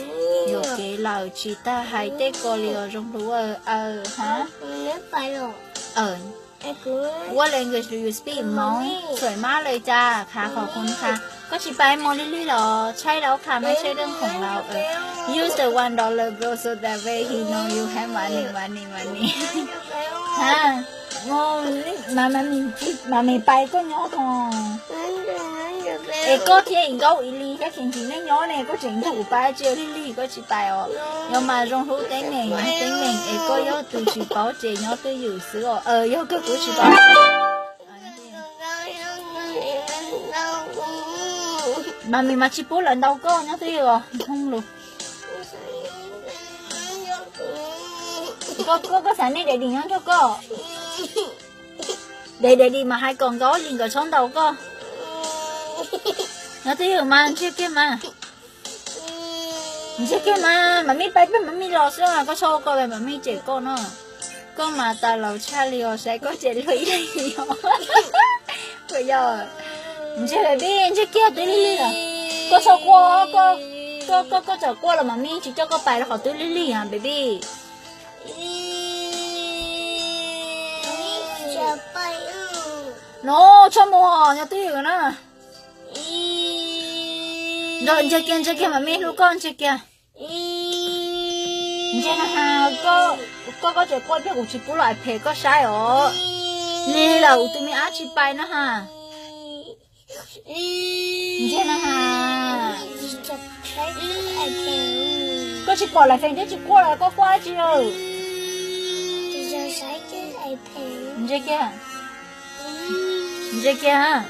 yuam kev lawm, tsis tas hais tej ko li os Zoo Hlub. Aw, ha. What language do you speak? Hmoob. Xuaim mab lawm cas, khav qhov khoom khav. Koj tsis pais mos lig lig los? Tshaib laub khav mab tshaib dej khoom laus. Use the one dollar bill so that way he know you have money, money, money. Ha, mas mas mis pais koj nyob ho. Es koj thiab Ib Nkaub Ib Lis thiab Kheev Ntsis nej nyob ne, koj tseem nrog kuv pais tsis lig lig koj tsis pais os. Yog mas Zoo Hlub teeb meem teeb meem es koj yog tus tsis paub ces nyob twj ywm xwb os. Yog koj kuv tsis paub. Mas mis mas tsis pub lawv ntaus koj, nyob twj ywm os. Hoo lus. Koj koj koj xav nej daddy nyob nrog koj. Daddy daddy mas hais kom Nkaub Ib Lis nkawd txhob ntaus koj. Nyob twj ywm mas ntsiag kiag mas. Ntsiag kiag mas, mam mi pais peb mam mi los xwb, koj txhob ua ko, mam mi cem koj no. Koj mas tas laus tshaj li os, saib koj cem luag ib leeg os. Ntsiag baby, ntsiag kiag twb lig lig lawm. Koj txhob quaj, koj koj koj txawm quaj los mam mi tsis coj koj pais rau qhov twb lig lig baby. No, txhob mus os, nyob twj ywm na. Nrog ntsiag kiag, ntsiag kiag mam mi hlub koj, ntsiag kiag. Ntsiag na has, koj koj tseem quaj kiag kuv tsis pub los phem koj saib os. Lig lawm, kuv tus me ab tsis pais na has. Ntsia na has. Koj tsis pom lais phem thiab tsis quaj los koj quaj dab tsi lawm? Ntsia kiag, ntsia kiag.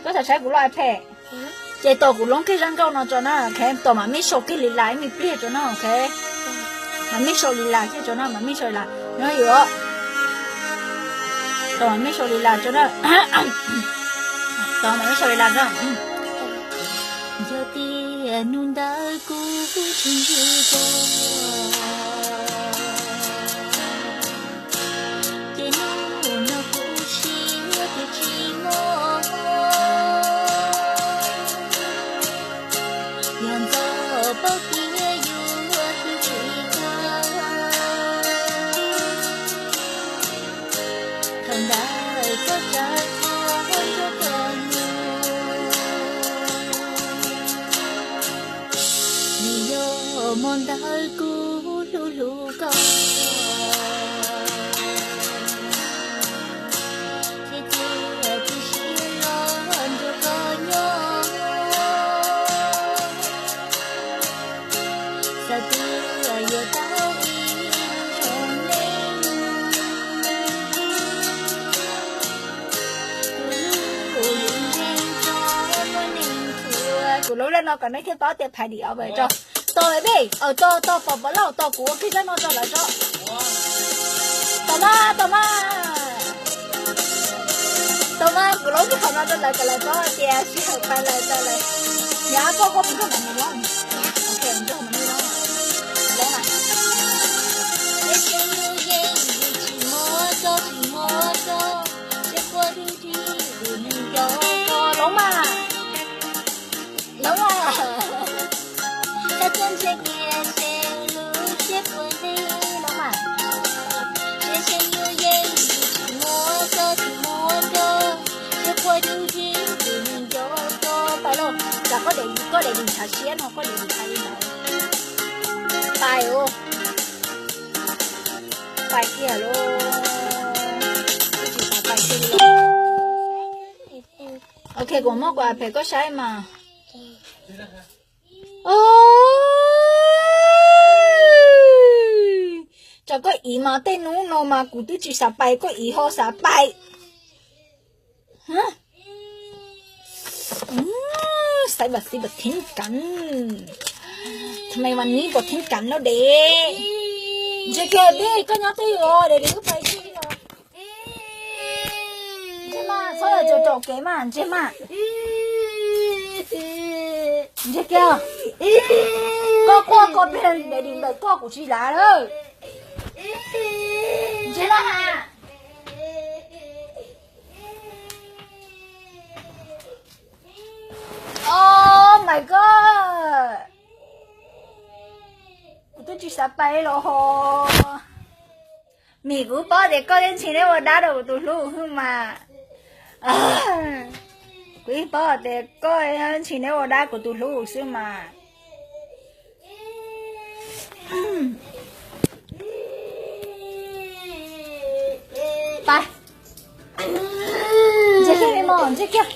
Koj xav saib kuv lub iPad? Ces tos kuv loob kiag zaj nkauj no tso na, ok, tos mam mej sau kiag li las ib me pliag tso na, ok. Mam mej sau li las kiag tso na, mam mej sau li las no yuav. Tos mam mej sau li las tso na. Tos mam mej sau li las tso. Yog tias hnub ntawd kuv tsis ntsib koj, ces hnub no kuv siab twb tsis muaj. Yog ntxov paub tias yuav hlub tsis tau, thaum ntawd koj txawm tuaj nrog koj mus. Nws yog hmo ntawd kuv hlub hlub koj, thiab cia txoj sia los nrog koj nyob. Xav tias yuav tau ib lub neej, kuv lub neej tso muaj neeg thuam. Kuv lub zaj no kom nej thiaj paub tias phais dim os tso. Tos lawm peb, tos, tos pom pom lauj, tos kuv ua kiag zaj no rau lawv tso. Tos mas, tos mas. Tos mas, kuv lub kiag qhov no rau lawv kom lawv paub tias sij hawm pais lawm tawm lawm. Yog koj, koj puas nrog mam mus loob? Ok, nrog mam mus loob. Loob mas. Tsis muaj koj, tsis muaj koj, tsis quaj dub dib vim nws nco koj. Loob mas. Loob mas. Koj tuaj ntshe tias se lub siab puas nti loob mas. Tsis se yus yeej tsis muaj koj, tsis muaj koj, tsis quaj dub dib vim nws nco koj. Pais lauj, tsam koj de, koj de dim tshav siab no, koj de dim tshav li ntawd. Pais os. Pais kiag lauj. Twb tsis xav pais kiag li. Ok, kuv muab kuv iPad koj saib mas. Tsam koj ib mas tej hnub no mas kuv twb tsis xav pais, koj ib ho xav pais. Xav vas xib vas theeb kav, thaum mas nib vas theeb kav no de. Ntsia kiag dib, koj nyob twj ywm os, de wb pais tij no. Ntsia mas, txhob yog tsaus tsaus kev mas, ntsia mas. Ntsia kiag, koj quaj koj plig de dim ntawm koj kuv tsis lav lawm. Ntsia na has. Oh my god, kuv twb tsis xav pais los ho. Mim, kuv paub tias koj yeej ntshai neb ua dab rau kuv tus hlub xwb mas. Kuv yeej paub tias koj ntshai neb ua dab kuv tus hlub xwb mas. Pais. Ntsia kiag li mog, ntsia kiag.